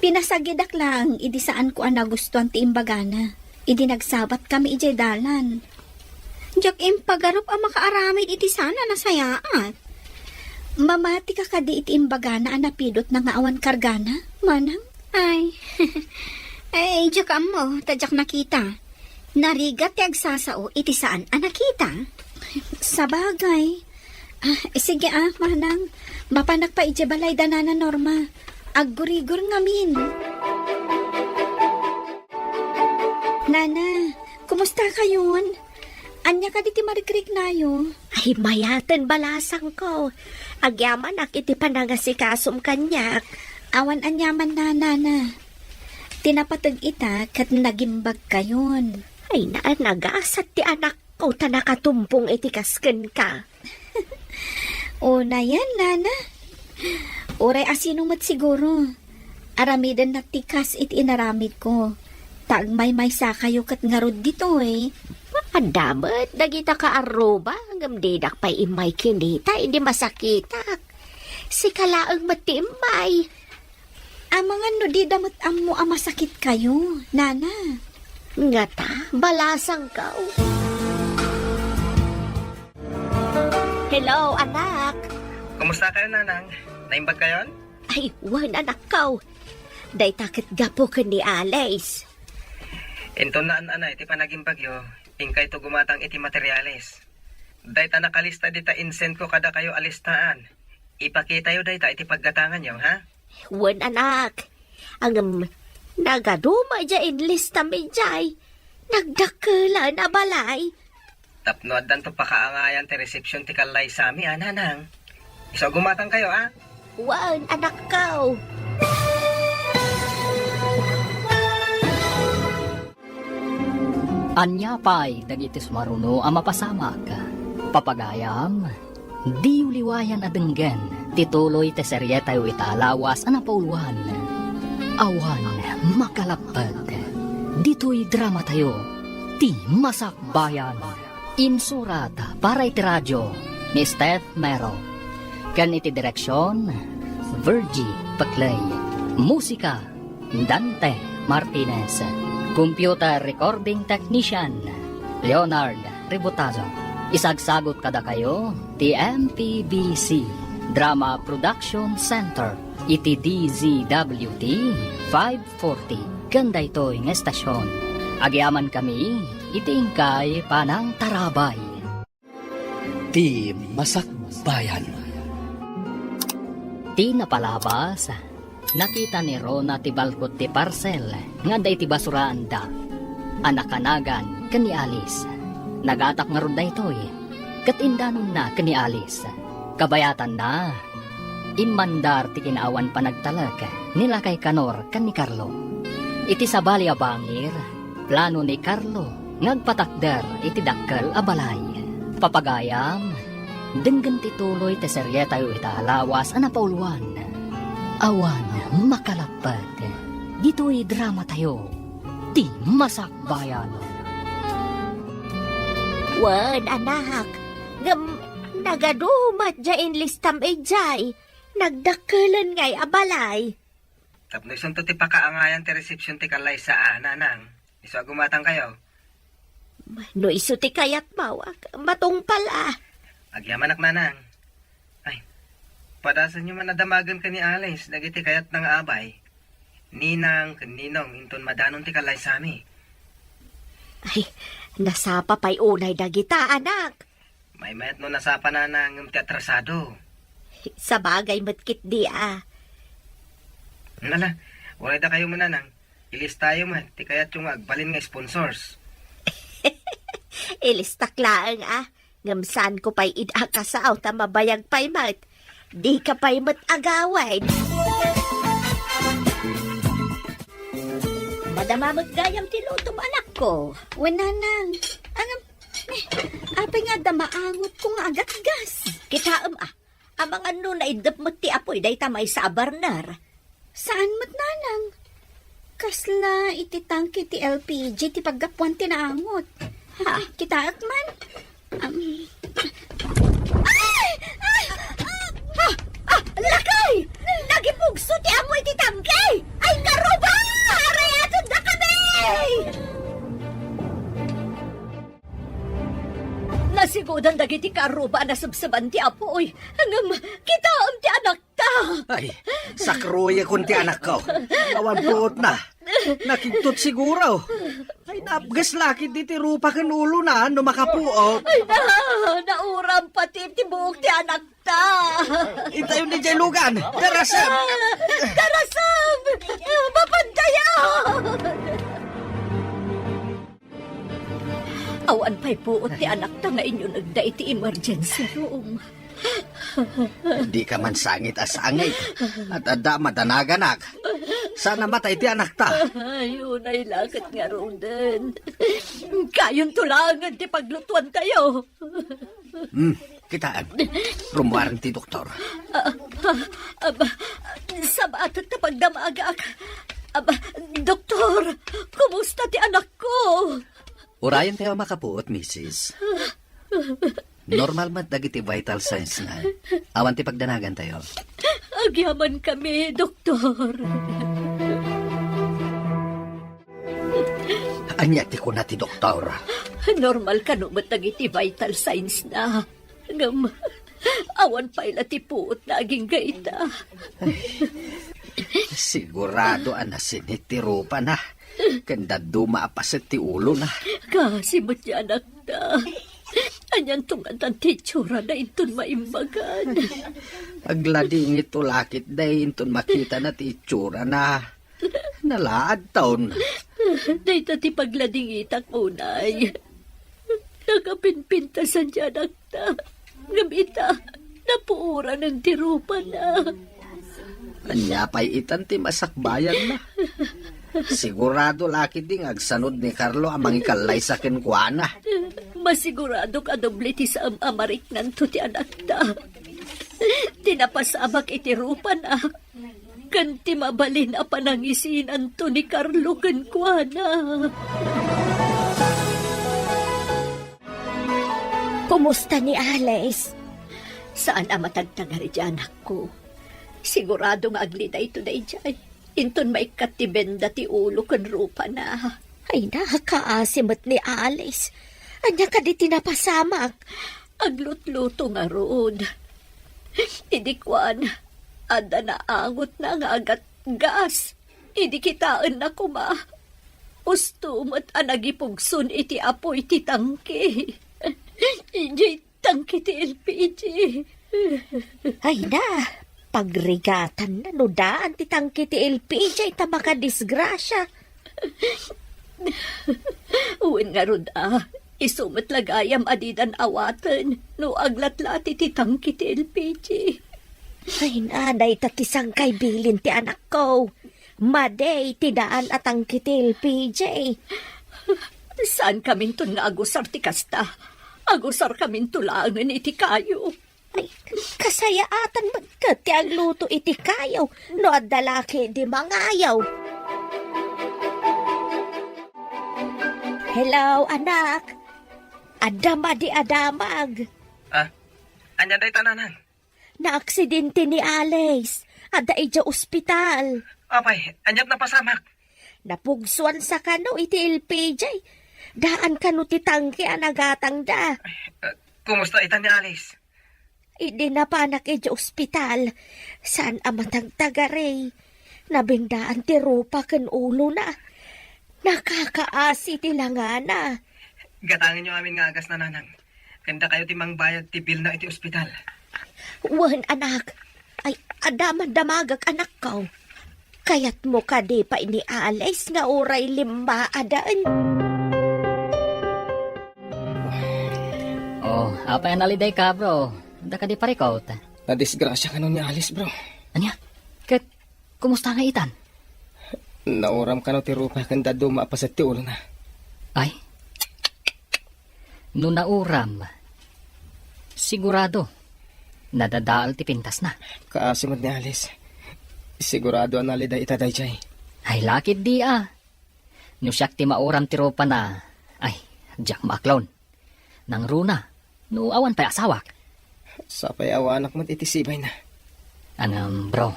Pinasagidak laeng idi saanko a nagustuan ti imbagana. Idi nagsabatkami idiay dalan. Diak impagarup a makaaramid iti saan a nasayaat. Mamatika kadi iti imbagana a napidotna nga awan kargana, Manang? Ay. Ay, diak ammo, ta diak nakita. Narigat ti agsasao iti saan a nakita. Sabagay. Ah, sige ah, Manang. Mapanak pay idiay balay da Nana Norma. Aggurigor ngamin. Nana, kumusta kayon? Ania kadi ti marikriknayo? Ay, mayaten, balasangko. Agyamanak iti panangasikas-om kaniak. Awan aniaman, Nana. Ti napateg ita ket nagimbagkayon. Ay, na-, nagasat ti anakko ta nakatumbong iti kas kenka. Unayen, Nana. Uray a sino met siguro. Aramidennak ti kas iti inaramidko. Ta agmaymaysakayo ket ngarud ditoy. Adda met dagita kaarruba, ngem didak pay immay kinita idi masakitak. Sika laeng met ti immay. Amangan no dida met ammo a masakitkayo, Nana. Ngata, balasangko. Hello, anak. Kumusta kayo, Nanang? Naimbag kayon? Ay, wen, anakko. Dayta ket gapu ken ni Alice. Inton naan-anay ti panagimbagyo, inkayto gumatang iti materialis. Dayta nakalista dita insend ko kadakayo a listaan. Ipakitayo dayta iti paggatanganyo, ha? Wen, anak. Ngem, nagaduma diay inlistami diay. Nagdakkelan a balay. Tapno addanto pakaangayan ti resepsion ti kallaysami, a, Nanang. Isu a gumatangkayo, a? Wen, anakko. Ania pay dagiti sumaruno a mapasamak? Papagayam, diyo liwayan a denggen ti tuloy ti serietayo ita a lawas a napauluan. Awan makalappek. Ditoy dramatayo, ti Masakbayan. Insurat para iti radio ni Steph Mero. Ken iti direksion, Virgie Peclay. Musika, Dante Martinez. Computer recording technician, Leonard Ributazo. Isagsagot kadakayo ti M P B C Drama Production Center iti D Z W T five forty ken daytoy nga estasion. Agyamankami iti inkay panangtarabay. Ti Masakbayan. Ti napalabas, nakita ni Rona ti balkot ti parsel nga adda iti basuraanda a nakanagan ken ni Alice. Nagatak ngarud daytoy ket indanonna ken ni Alice. Kabayatanna, immandar ti kinaawan panagtalek ni lakay Kanor ken ni Carlo. Iti sabali a bangir, plano ni Carlo nga agpatakder iti dakkel a balay. Papagayam, denggen ti tuloy ti serietayo ita a lawas a napauluan. Awan makalappek ditoy dramatayo, ti Masakbayan. Wen, anak. Ngem, nagadu met diay inlistam idiay. Nagdakkelan ngay a balay. Tapno isunto ti pakaangayan ti resepsiyon ti kallaysa a, nanang. Isu a gumatangkayo. No isu ti kayatmo, ak-, matungpal a. Agyamanak, nanang. Ay, padasenyo man a damagen ken ni Alice dagiti kayatna nga abay. Ninang ken ninong inton madanon ti kallaysami. Ay, nasapa pay unay dagita, anak. Maymayat no nasapa, nanang, ngem ti atrasado. Sabagay met ketdi a. Ala, uray dakayo met, nanang. Ilistayo met ti kayatyo nga agbalin nga sponsors. Ilistak laeng a. Ngem saanko pay ida a kasao ta mabayag pay met. Dika pay met agawid. Madama met gayam ti lutom, anakko. Wen, nanang. Ngem, eh, apay nga adda maangotko nga agatgas? Kitaem a. Amangan no naiddep met ti apuy dayta maysa a burner. Saan met, nanang? Kasla iti tangke ti L P G ti paggapuan ti naangot. Ha, kitaek man. Am. Ay! Ay! Ah! Ah! Ah! Lakay! Nagipugso ti amoy ti tangke! Ay, karuba! Arayaten dakami! Nasigudan dagiti karuba a nasebseban ti apuy. Ngem, kitaem ti anakta. Ay, sakruyakon ti anakko. Awan puotna. Nakigtot siguro. Ay, napges la ketdi ti rupa ken ulona no makapuot. Ay, na, nauram pati ti buok ti anakta. Itayon ni Jay Lugan. Darasem! Darasem! Mapantayan! Awan pay puot ti anakta nga inyunegda iti emergency room. Dika man sangit a sangit. At adda madanaganak. Saan a matay ti anakta. Ay, unay la ket ngaruden. Kayonto laengen ti paglutuantayo. Hmm, kitaan. Rummuar ti doktor. Ah, ah, aba, sabatek ta pagdamagak. Aba, doktor, kumusta ti anakko? Urayen tayo makapuot, misis. Normal met dagiti vital signs na. Awan ti pagdanagan tayo. Agyamankami, doktor. Ania ti kuna ti doktor? Normal kano met dagiti vital signs na. Ngem, awan pay la ti puotna agingga ita. Sigurado a nasinit ti rupana. Ken dadduma a paset ti ulona. Kaasi met ti anakta. Anianto ngatan ti itsurana inton maimbagan? Agladingitto la ketdi inton makitana ti itsurana. Nalaadton. Dayta ti pagladingitak unay. Nakapimpintasan ti anakta. Ngem ita, napuoranen ti rupana. Ania pay itan ti masakbayanna? Sigurado la ketdi nga agsanod ni Carlo a mangikallaysa kenkuana. Masiguradok a doble ti saan a mariknanto ti anakta. Ti napasamak iti rupana. Ken ti mabalin a panangisinanto ni Carlo kenkuana. Kumusta ni Alice? Saan a matagtagari ti anakko. Sigurado nga aglidayto daydiay. Inton maikkat ti benda ti ulo ken rupana. Ay, nakaasi met ni Alice. Ania kadi ti napasamak? Aglutluto ngarud. Idi kuan, adda naangotna nga agatgas. Idi kitaenna koma, usto met a nagipugson iti apuy ti tangke. Idiay tangke ti L P G. Ay na, pagrigatanna no daan ti tangke ti L P G ta makadisgrasia. Wen ngarud a, isu met la gayam a didan awaten no aglatlati ti tangke ti L P G. Ay na, dayta ti sangkay bilin ti anakko. Madi ti daan a tangke ti L P G. Saankaminton nga agusar ti kasta. Agusarkaminto laengen iti kayo. Ay, kasayaatan met ket ti agluto iti kayo no adda la ketdi mangayo. Hello, anak. Adda madi a damag. Ah, ania dayta, nanang? Naaksidente ni Alice. Adda idiay ospital. Apay, aniat napasamak? Napugsoan sa kano iti L P G. Daan kano ti tangke a nagatangda. Ah, kumusta ita ni Alice? Idi napanak idiay ospital, saan a matagtagari. Nabindaan ti rupa ken ulona. Nakakaasi ti langana. Gatangenyo amin nga agasna, nanang. Ken dakayo ti mangbayad ti bilna iti ospital. Wen, anak. Ay, adda man damagak, anakko. Kayatmo kadi pay ni Alice nga uray limmaaden? Oh, apay a nalidayka, bro? Adda kadi parikut? Nadisgrasya kano ni Alice, bro. Ania? Ket kumusta nga itan? Nauram kano ti rupa ken dadduma a paset ti ulona. Ay? No nauram, sigurado, nadadael ti pintasna. Kaasi met ni Alice. Sigurado a naliday ita daydiay. Ay, lakit di a. No siak ti mauram ti rupana, ay, diak maaklon. Nangruna, no awan pay asawak. Sapay awanak met iti sibayna. Ngem, bro,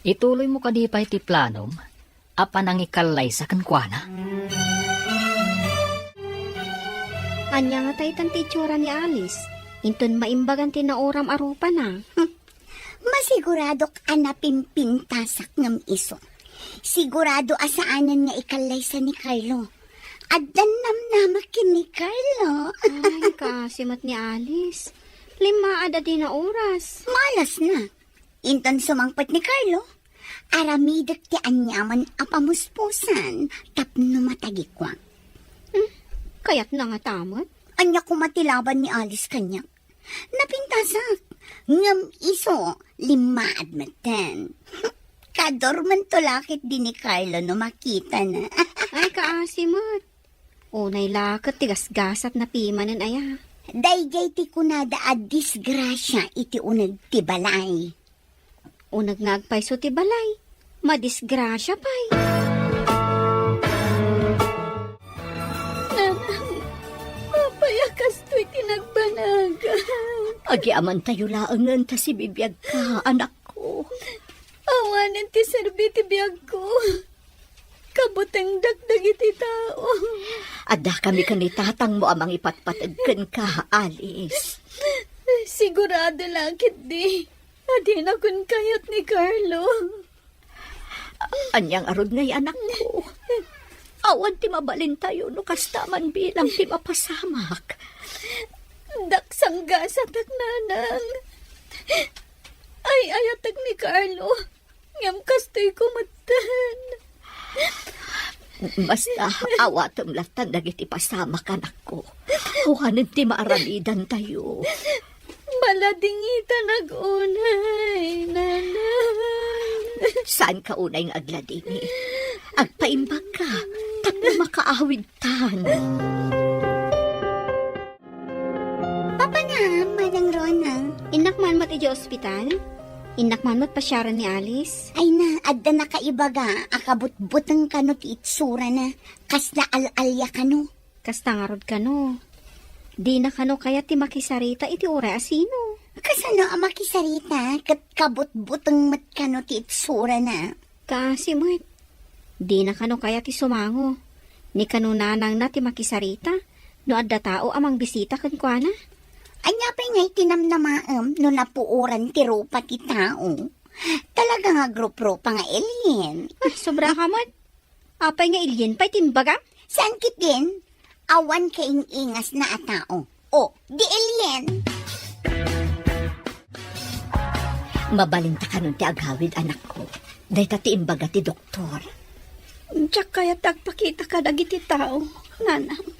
ituloymo kadi pay ti planom a panangikallaysa kenkuana? Ania nga ta itan ti itsura ni Alice? Inton maimbagan ti nauram a rupana. Masiguradok a napimpintasak ngem isu. Sigurado a saanen nga ikallaysa ni Carlo. Addan namnamak ken ni Carlo. Ay, kaasi met ni Alice. Limmaad a dina oras. Malasna. Inton sumangpet ni Carlo, aramidek ti aniaman a pamuspusan tapno matagikuak. Hmm, kayatna ngata met? Ania koma ti laban ni Alice kaniak? Napintasak. Ngem isu, limmaad metten. Kadormento lakit di ni Carlo no makitana. Ay, kaasi met. Unay la ket ti gasgasat napimanen aya. Daydiay ti kunada a disgrasia iti uneg ti balay. Uneg nga agpayso ti balay, madisgrasia pay. Nanang, apay a kastoy ti nagbanag? Agyamankatayo laengen ta sibibiagka, anakko. Awanen ti serbi ti biagko. Kabutengdak dagiti tao. Addakami ken ni tatangmo a mangipatpateg kenka, Alice. Sigurado la ketdi a dinakon kayat ni Carlo. Ania ngarud ngay, anakko? Awan ti mabalintayo no kasta man bilang ti mapasamak. Daksanggasatak, nanang. Ay-ayatek ni Carlo. Ngem kastoy ko metten. Basta, awatem lattan dagiti pasamak, anakko. Awanen ti maaramidantayo. Maladingitan agunay, nanang. Saanka unay nga agladingit? Agpaimbagka, tapno makaawidtan. Papa na, Manang Rona. Innak man met idiay ospital? Innak man met pasiaren ni Alice? Ay na, adda nakaibaga a kabutbuteng kano ti itsurana. Kasla al-alia kano. Kasta ngarud kano. Dina kano kayat ti makisarita iti uray a sino. Kasano a makisarita ket kabutbuteng met kano ti itsurana? Kaasi met. Dina kano kayat ti sumango. Ni kano nanangna ti makisarita no adda tao a mangbisita kenkuana. Ania pay ngay ti namnamaem no napuoran ti rupa ti tao? Talaga nga agrup-rupa nga alien. Ah, sobra ka met. Apay nga alien pay ti imbagam? Saan ketdin? Awan kaing-ingasna a tao. O, di alien. Mabalinta kanon ti agawid, anakko. Dayta ti imbaga ti doktor. Diak kayat ti agpakita kadagiti tao, nanang.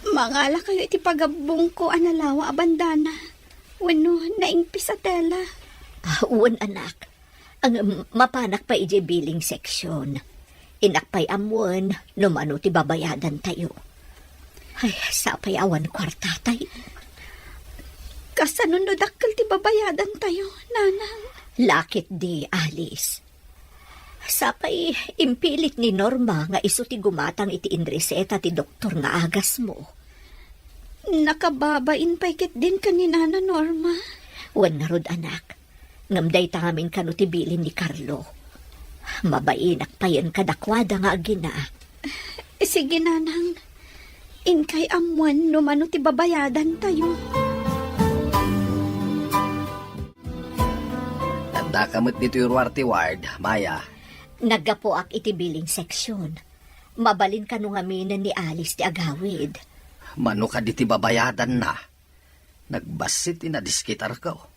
Mangalakayo iti pagabbongko a nalawa a bandana wenno naingpis a tela. Ah, wen, anak. Ang, mapanak pay idiay billing section. Innak pay ammoen no mano ti babayadantayo. Ay, sapay awan kuartatayo. Kasano no dakkel ti babayadantayo, nanang? Lakit di, Alice. Sapay impilit ni Norma nga isu ti gumatang iti inreseta ti doktor nga agasmo. Nakababain pay ketdin ken ni Nana Norma. Wen ngarud, anak. Ngem dayta ngamin kano ti bilin ni Carlo. Mabainak payen kadakuada nga agina. Sige, Nanang. Inkay ammoen no mano ti babayadantayo. Addaka met ditoy ruar ti ward, Maya. Naggapuak iti billing section. Mabalin kano ngaminen ni Alice ti agawid. Mano kadi ti babayadanna? Nagbassit ti nadiskitarko.